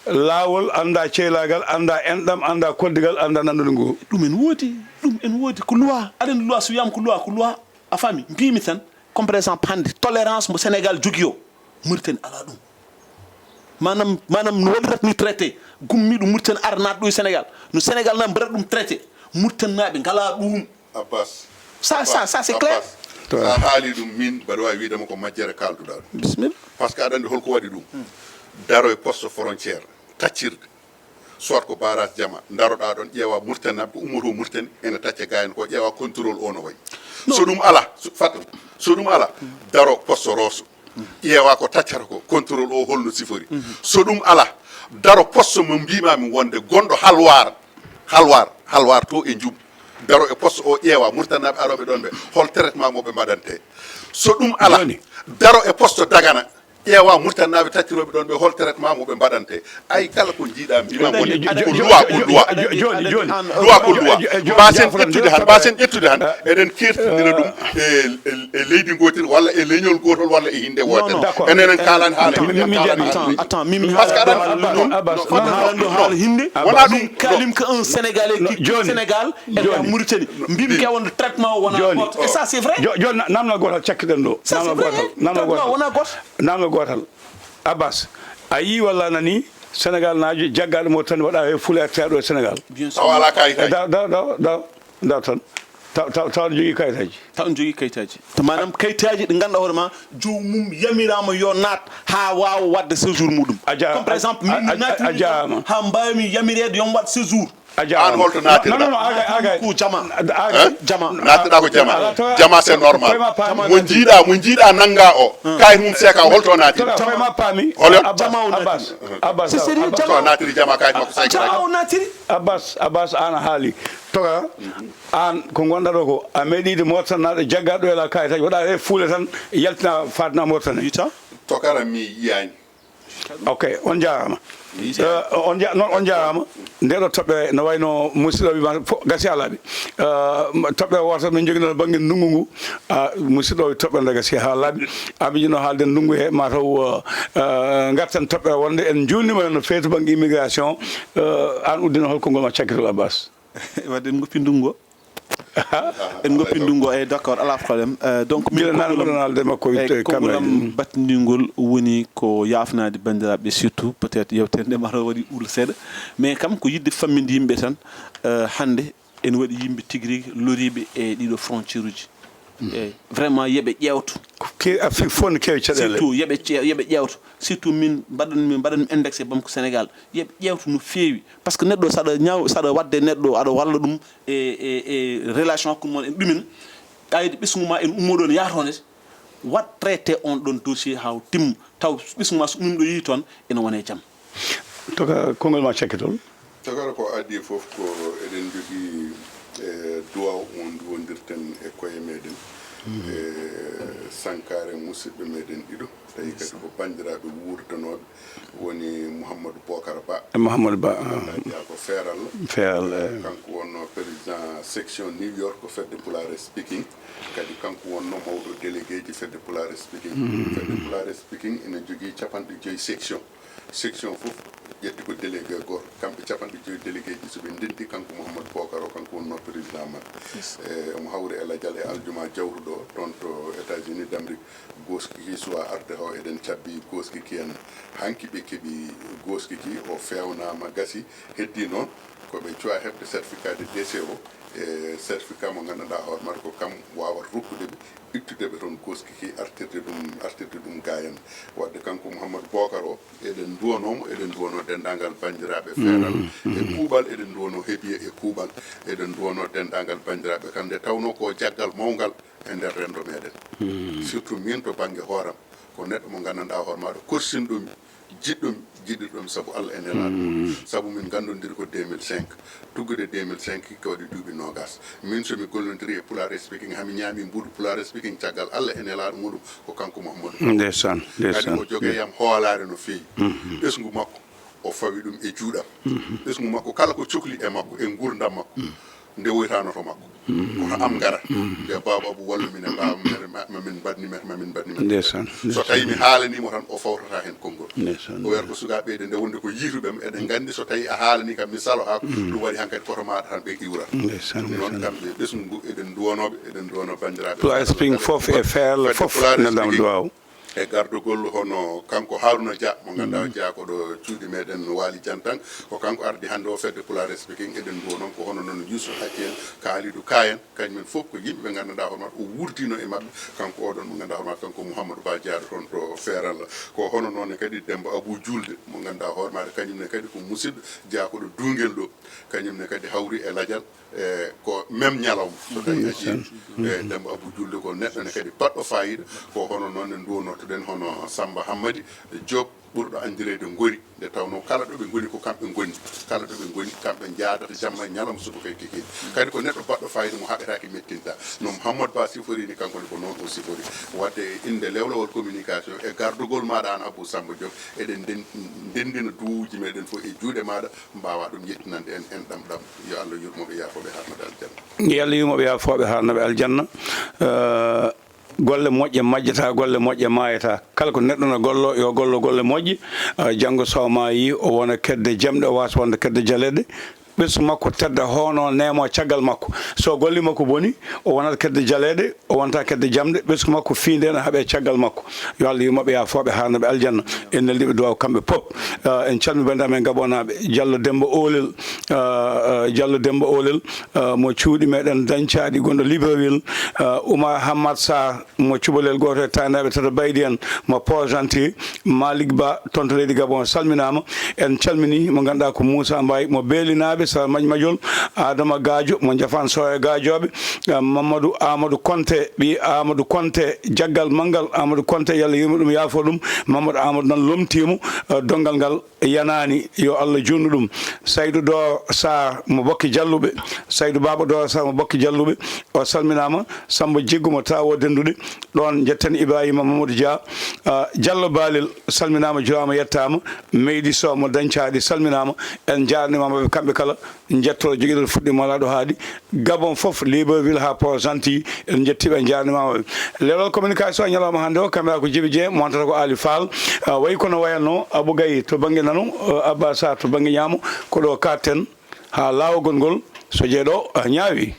laawol annda ceylaagal, annda enɗam, annda koldigal, annda nanndudi ngu. Ɗum en woodi, ɗum en woodi, ko loi. Aɗa anndi loi so wiyaama ko loi, ko loi. A faami? Mbimi tan, comme par exemple hannde, tolérance mo Sénégal jogii o, Mauritanie alaa ɗum. Maanaam, maanaam no waɗirata ni traité, gummiiɗo Mauritanie ara naata ɗo e Sénégal, no Sénégal na mbaɗata ɗum traité, Mauritanie naaɓe ngalaa ɗum. Abbas. Ça, ça, ça, c'est clair. Abbas, sa haali ɗum, min mbaɗa waawi wiidema ko majjere kaalduɗa ɗum. Bismillah. Par ce que aɗa anndi holko waɗi ɗum? Daro e poste frontière, taccirɗe. Soit ko barrage Jama, daroɗa ɗon, ƴeewa Mauritanie naaɓe ko ummoto Mauritanie, ene tacca gayno ko, ƴeewa contrôle o no wayi. So ɗum ala, so, fat, so ɗum ala, daro poste Rosso, ƴeewa ko taccata ko, contrôle o holno sifori. So ɗum ala, daro poste mo mbimami wonde gonɗo Halwar, Halwar, Halwar to e Njum, daro e poste o, ƴeewa Mauritanie naaɓe aroɓe ɗon ɓe, hol traitement mo ɓe mbaɗante. So ɗum ala, Joni. Daro e poste Dagana, ƴeewa Mauritanie naaɓe taccirooɓe ɗon ɓe, hol traitement mo ɓe mbaɗante. Ay, kala ko njiiɗa mbima mo, ko loi, ko loi. Joni, joni. Loi ko loi. Mbasen ƴettude han, mbasen ƴettude han. Eɗen kertindira ɗum e, e, e leydi gootel walla e leñol gootol walla e hinde wootere. Enen en kaalani haala hinde, en kaalani haala leydi. Parce que aɗa anndi ɗum, Abbas, non, non, non, non. Wona ɗum. Kalim ko un Sénégalais qui quitte Sénégal et Mauritanie. Mbimi ke wonde traitement o wona goto. Et ça, c'est vrai. Joni, namdal gotal cakkiɗen ɗo. Namdal gotal. Namdal gotal. Wona goto. Namdal gootal, Abbas, a yii walla a nanii Senegal naajo jaggaaɗo Mauritanie waɗa he fuleerteeɗo e Senegal? Bien sûr. Tawa alaa kayitaaji. Daw, daw, daw, daw, daw tan. Taw, taw, taw ne jogii kayitaaji. Taw ne jogii kayitaaji. To maanaam kayitaaji ɗi ngannduɗaa hoore ma, joomum yamiraama yo naat haa waawa waɗde séjour muɗum. A jaaraama. Comme par exemple, min mi naatiri haa mbaawmi yamireede yo mi waɗ séjour. A jaaraama. Aan holto naatirɗaa? Non, non, non, agay, agay. Ko Jama. Agay. Jama. Naatirɗaa ko Jama. Jama, c'est normal. Mo njiiɗaa, mo njiiɗaa nanngaa o, kayit mum seekaa, holto naatirɗaa? Koye ma paami. Holo? Jama o naatiri. Abbas, Abbas. C'est sérieux, Jama. So a naatiri Jama, kayit makko seekaa. Jama o naatiri. Abbas, Abbas, aan a haali. Toga, aan ko ngonɗaa ɗo ko, a meeɗiide Mauritanie naaɗo jaggaaɗo e la kayitaaji, waɗa he fuule tan, yaltina, faadna Mauritanie. Yita? Tokara mi yiyaani. Ok, on jaaraama. Eh, on ja-, non, on jaaraama. Nde ɗo toɓɓere no wayno musidɗo wiima fof gasi haa laaɓi. Eh, toɓɓere wootere min njoginoo bannge ndunngu ngu. Ah, musidɗo o toɓɓere nde gasi haa laaɓi. Aɓe njino haalde ndunngu he, mataw, eh, eh, ngarten toɓɓere wonde en njuulniima no feetu bannge immigration. Eh, aan uddino hol konngol ma cakkitol Abbas? Wadde en ngoppi ndunngu o. En goppi ndungo, eyi, d'accord, alaa problème. Euh, donc, min, gila naan konngol am, mboɗo naalde makko, eyi, konngol am battindiingol woni ko yaafnaade banndiraaɓe, surtout peut-être yewtere nde mbaɗa waɗi uul seeɗa, mais kam ko yiɗde famminde yimɓe tan. Euh, hannde ene waɗi yimɓe tigi rigi loriiɓe e ɗiɗo frontière uji. Eyi, vraiment, yoɓe ƴeewtu. Ke-, Afrique fof ne keewi caɗeele. Surtout yoɓe ƴe-, yoɓe ƴeewtu. Surtout min mbaɗan, min mbaɗan indexé Bamako Sénégal. Yoɓe ƴeewtu no feewi. Parce que neɗɗo, saɗa ñaaw-, saɗa waɗde neɗɗo, aɗa walla ɗum e, e, e relation hakkunde mon e ɗumen. Ɓayde ɓesngu ma ene ummo ɗon, yaha toon, waɗ traité on ɗon dossier haa o timma. Taw ɓesngu ma so ummiima ɗo, yehi toon, ene wona e jam. Toka konngol ma cakkitol. Tagara ko adii fof ko eɗen njogii, e, duwaaw mo ndiwondirten e koye meɗen, e sankaare musidɓe meɗen ɗiɗo, tawi kadi ko banndiraaɓe wuurdanooɓe, woni Mouhamadou Bokar Ba. E Mouhamadou Ba, ah. Ganduɗa jeyaa ko Feeral. Feeral, eh. Kanko wonno président section New York ko fedde Pulaar Speaking. Kadi kanko wonno mawɗo délégué ji fedde Pulaar Speaking. Fedde Pulaar Speaking ina jogii capanɗe joyi section. Section fof ƴetti ko délégué gooto. Kamɓe capanɗe joyi délégué ji, so ɓe ndenndi, kanko Mouhamadou Bokar o, kanko wonno président maɓɓe. E, omo hawri e lajal e aljuma jawtuɗo o, toon to États-Unis d'Amérique. Gooski ki suwa arde o, eɗen cabbi gooski ki en. Hanki ɓe keɓi gooski ki, o feewnaama, gasi. Heddii noon ko ɓe cuwa heɓde certificat de décès o, e certificat mo nganndanɗaa hoore maɗa ko kam waawata rokkude ɓe, ittude ɓe toon gooski ki, artirde ɗum, artirde ɗum gaayen. Waɗde kanko Mouhamadou Bokar o, eɗen nduwanoo mo, eɗen nduwanoo denndaangal banndiraaɓe Feeral e kuuɓal, eɗen nduwanoo Hebiya e kuuɓal, eɗen nduwanoo denndaangal banndiraaɓe kam, nde tawnoo ko jaggal mawngal e nder renndo meɗen. Surtout min to bannge hooram, ko neɗɗo mo nganndanɗaa hoore maɗa korsinɗo mi, jiɗɗo mi, jiɗirɗo mi sabu Allah e nelaaɗo mum. Sabu min nganndondiri ko deux mille cinq. Tuggude deux mille cinq ko waɗi duuɓi noogas. Min so mi gollondiri e Pulaar Speaking, haa mi ñaami mbuɗu Pulaar Speaking caggal Allah e nelaaɗo muɗum ko kanko Mouhamadou. Ndeysaan, ndeysaan. Kadi o jogii yam hoolaare no feewi. Ɓesngu makko, o fawi ɗum e juuɗam. Ɓesngu makko kala ko cokli e makko e nguurndam makko, nde woytaano to makko. Kono am ngara. Mbiya, "Baaba Abou, wallu min e Baaba, ma, ma min mbaɗni, ma, ma min mbaɗni, ma min mbaɗni." Ndeysaan, so tawi mi haalanii mo tan, o fawtata heen konngol. Ndeysaan. O wiyata ko sukaaɓe ɓe, nde wonde ko yiituɓe mi, eɗen nganndi so tawi a haalanii kam, mi salo haa ko ɗum waɗi hankadi koto maaɗa tan ɓe iwra. Ndeysaan, ɗum noon, ndeysaan. Kamɓe ɓesngu ngu, eɗen nduwanooɓe, eɗen nduwanoo banndiraaɓe. Pulaar Speaking fof e Feeral fof neldaama duwaaw. E gardogol hono kanko Harouna Dia, mo ngannduɗaa o jeyaa ko ɗo cuuɗi meɗen Waali Jantan, ko kanko ardi hannde o fedde Pulaar Speaking. Eɗen nduwa noon ko hono noon Youssouf Haccel, Kalidou Kayen, kañum en fof ko yimɓe ɓe nganndanɗaa hoore maɓɓe o wuurdiino e maɓɓe. Kanko oɗon mo ngannduɗaa hoore maɓɓe, kanko Mouhamadou Ba Diarra toon to Feeral. Ko hono noon ne kadi Demba Abou Julde, mo ngannduɗaa hoore maɗa kañum ne kadi ko musidɗo jeyaa ko ɗo Duungel ɗo, kañum ne kadi hawri e lajal. E ko même ñalawma, so tawi a ƴeewi, e Demba Abou Julde ko neɗɗo ne kadi baɗɗo faayiida. Ko hono noon ne nduwonootoɗen hono Samba Hammadi Diop, ɓurɗo anndireede Ngori, nde tawnoo kala ɗo ɓe ngoni ko kamɓe ngoni, kala ɗo ɓe ngoni kamɓe njaadata jamma e ñalawma, subaka e kikiiɗe. Kadi ko neɗɗo baɗɗo faayiida mo haɓetaake mettinta. No Mouhamadou Ba sifori ni, kanko ne ko noon o sifori. Waɗde e innde lewlawol communication e gardugol maaɗa aan Abou Samba Diop, eɗen nden-, ndenndina duwawuuji meɗen fof e juuɗe maaɗa. Mbaawa ɗum yettinande en, en ɗam ɗam. Yo Allah yurmo ɓe, yaafo ɓe, harna ɓe aljanna. Yo Allah yurmo ɓe, yaafo ɓe, harna ɓe aljanna. Eh, golle moƴƴe majjata, golle moƴƴe maayata. Kala ko neɗɗo na gollo, yo gollo golle moƴƴe. Eh, janngo so maayi, o wona kedde jamɗe, o waasa wonde kedde jaleeɗe. Ɓesngu makko tedda, hono neemo caggal makko. So golle makko boni, o wonata kedde jaleeɗe, o wonata kedde jamɗe. Ɓesngu makko fiinde ene haɓe caggal makko. Yo Allah yurmo ɓe, yaafo ɓe, harna ɓe aljanna. En neldi ɓe duwaaw kamɓe pop. Eh, en calmi banndiraaɓe men Gabonaaɓe, Diallo Demba Oolel, eh, eh, Diallo Demba Oolel, eh, mo cuuɗi meɗen dañcaaɗi gonɗo Libreville, eh, Oumar Hammat Sarr, mo cubalel gooto e taaniraaɓe tata baydi en, mo Port-Gentil, Malick Ba, toon to leydi Gabon, salminaama. En calminii mo ngannduɗaa ko Moussa Mbaye, mo Beelinaaɓe, Sara Maj Majol, Adama Gaajo, mo Njafaan Sooya Gaajooɓe, eh, Mamadou Amadou Konte, ɓii Amadou Konte, Jaggal Manngal, Amadou Konte, yo Allah yurmo ɗum, yaafo ɗum, Mamadou Amadou noon lomtii mo, eh, donngal ngal yanaani, yo Allah juutnu ɗum. Saydu Dooro Sarr mo Bokki Jalluɓe, Saydu Baaba Dooro Sarr mo Bokki Jalluɓe, o salminaama. Samba Jiggo mo Tawo Denndude, ɗoon njetten Ibrahima Mamadou Dia, ah, Diallo Balel salminaama, juraama, yettaama. Meydi Sow mo Dañcaɗi salminaama, en njaarnimaama ɓe kamɓe kala. Njettoor jogiiɗo fuɗɗi mala ɗo haaɗi. Gabon fof, Libreville haa Port-Gentil, en njettii ɓe, en njaarnimaama ɓe. Leewal communication ñalawma hannde o, caméra ko Djiby Dieng, montre ko Ali Fall. Ah, wayi kono wayatno Abou Gaye to bannge nano, eh, Abba Sarr to bannge ñaamo, ko ɗo kaaɗten haa laawol ngol, so jeeɗo, ah, ñaawi.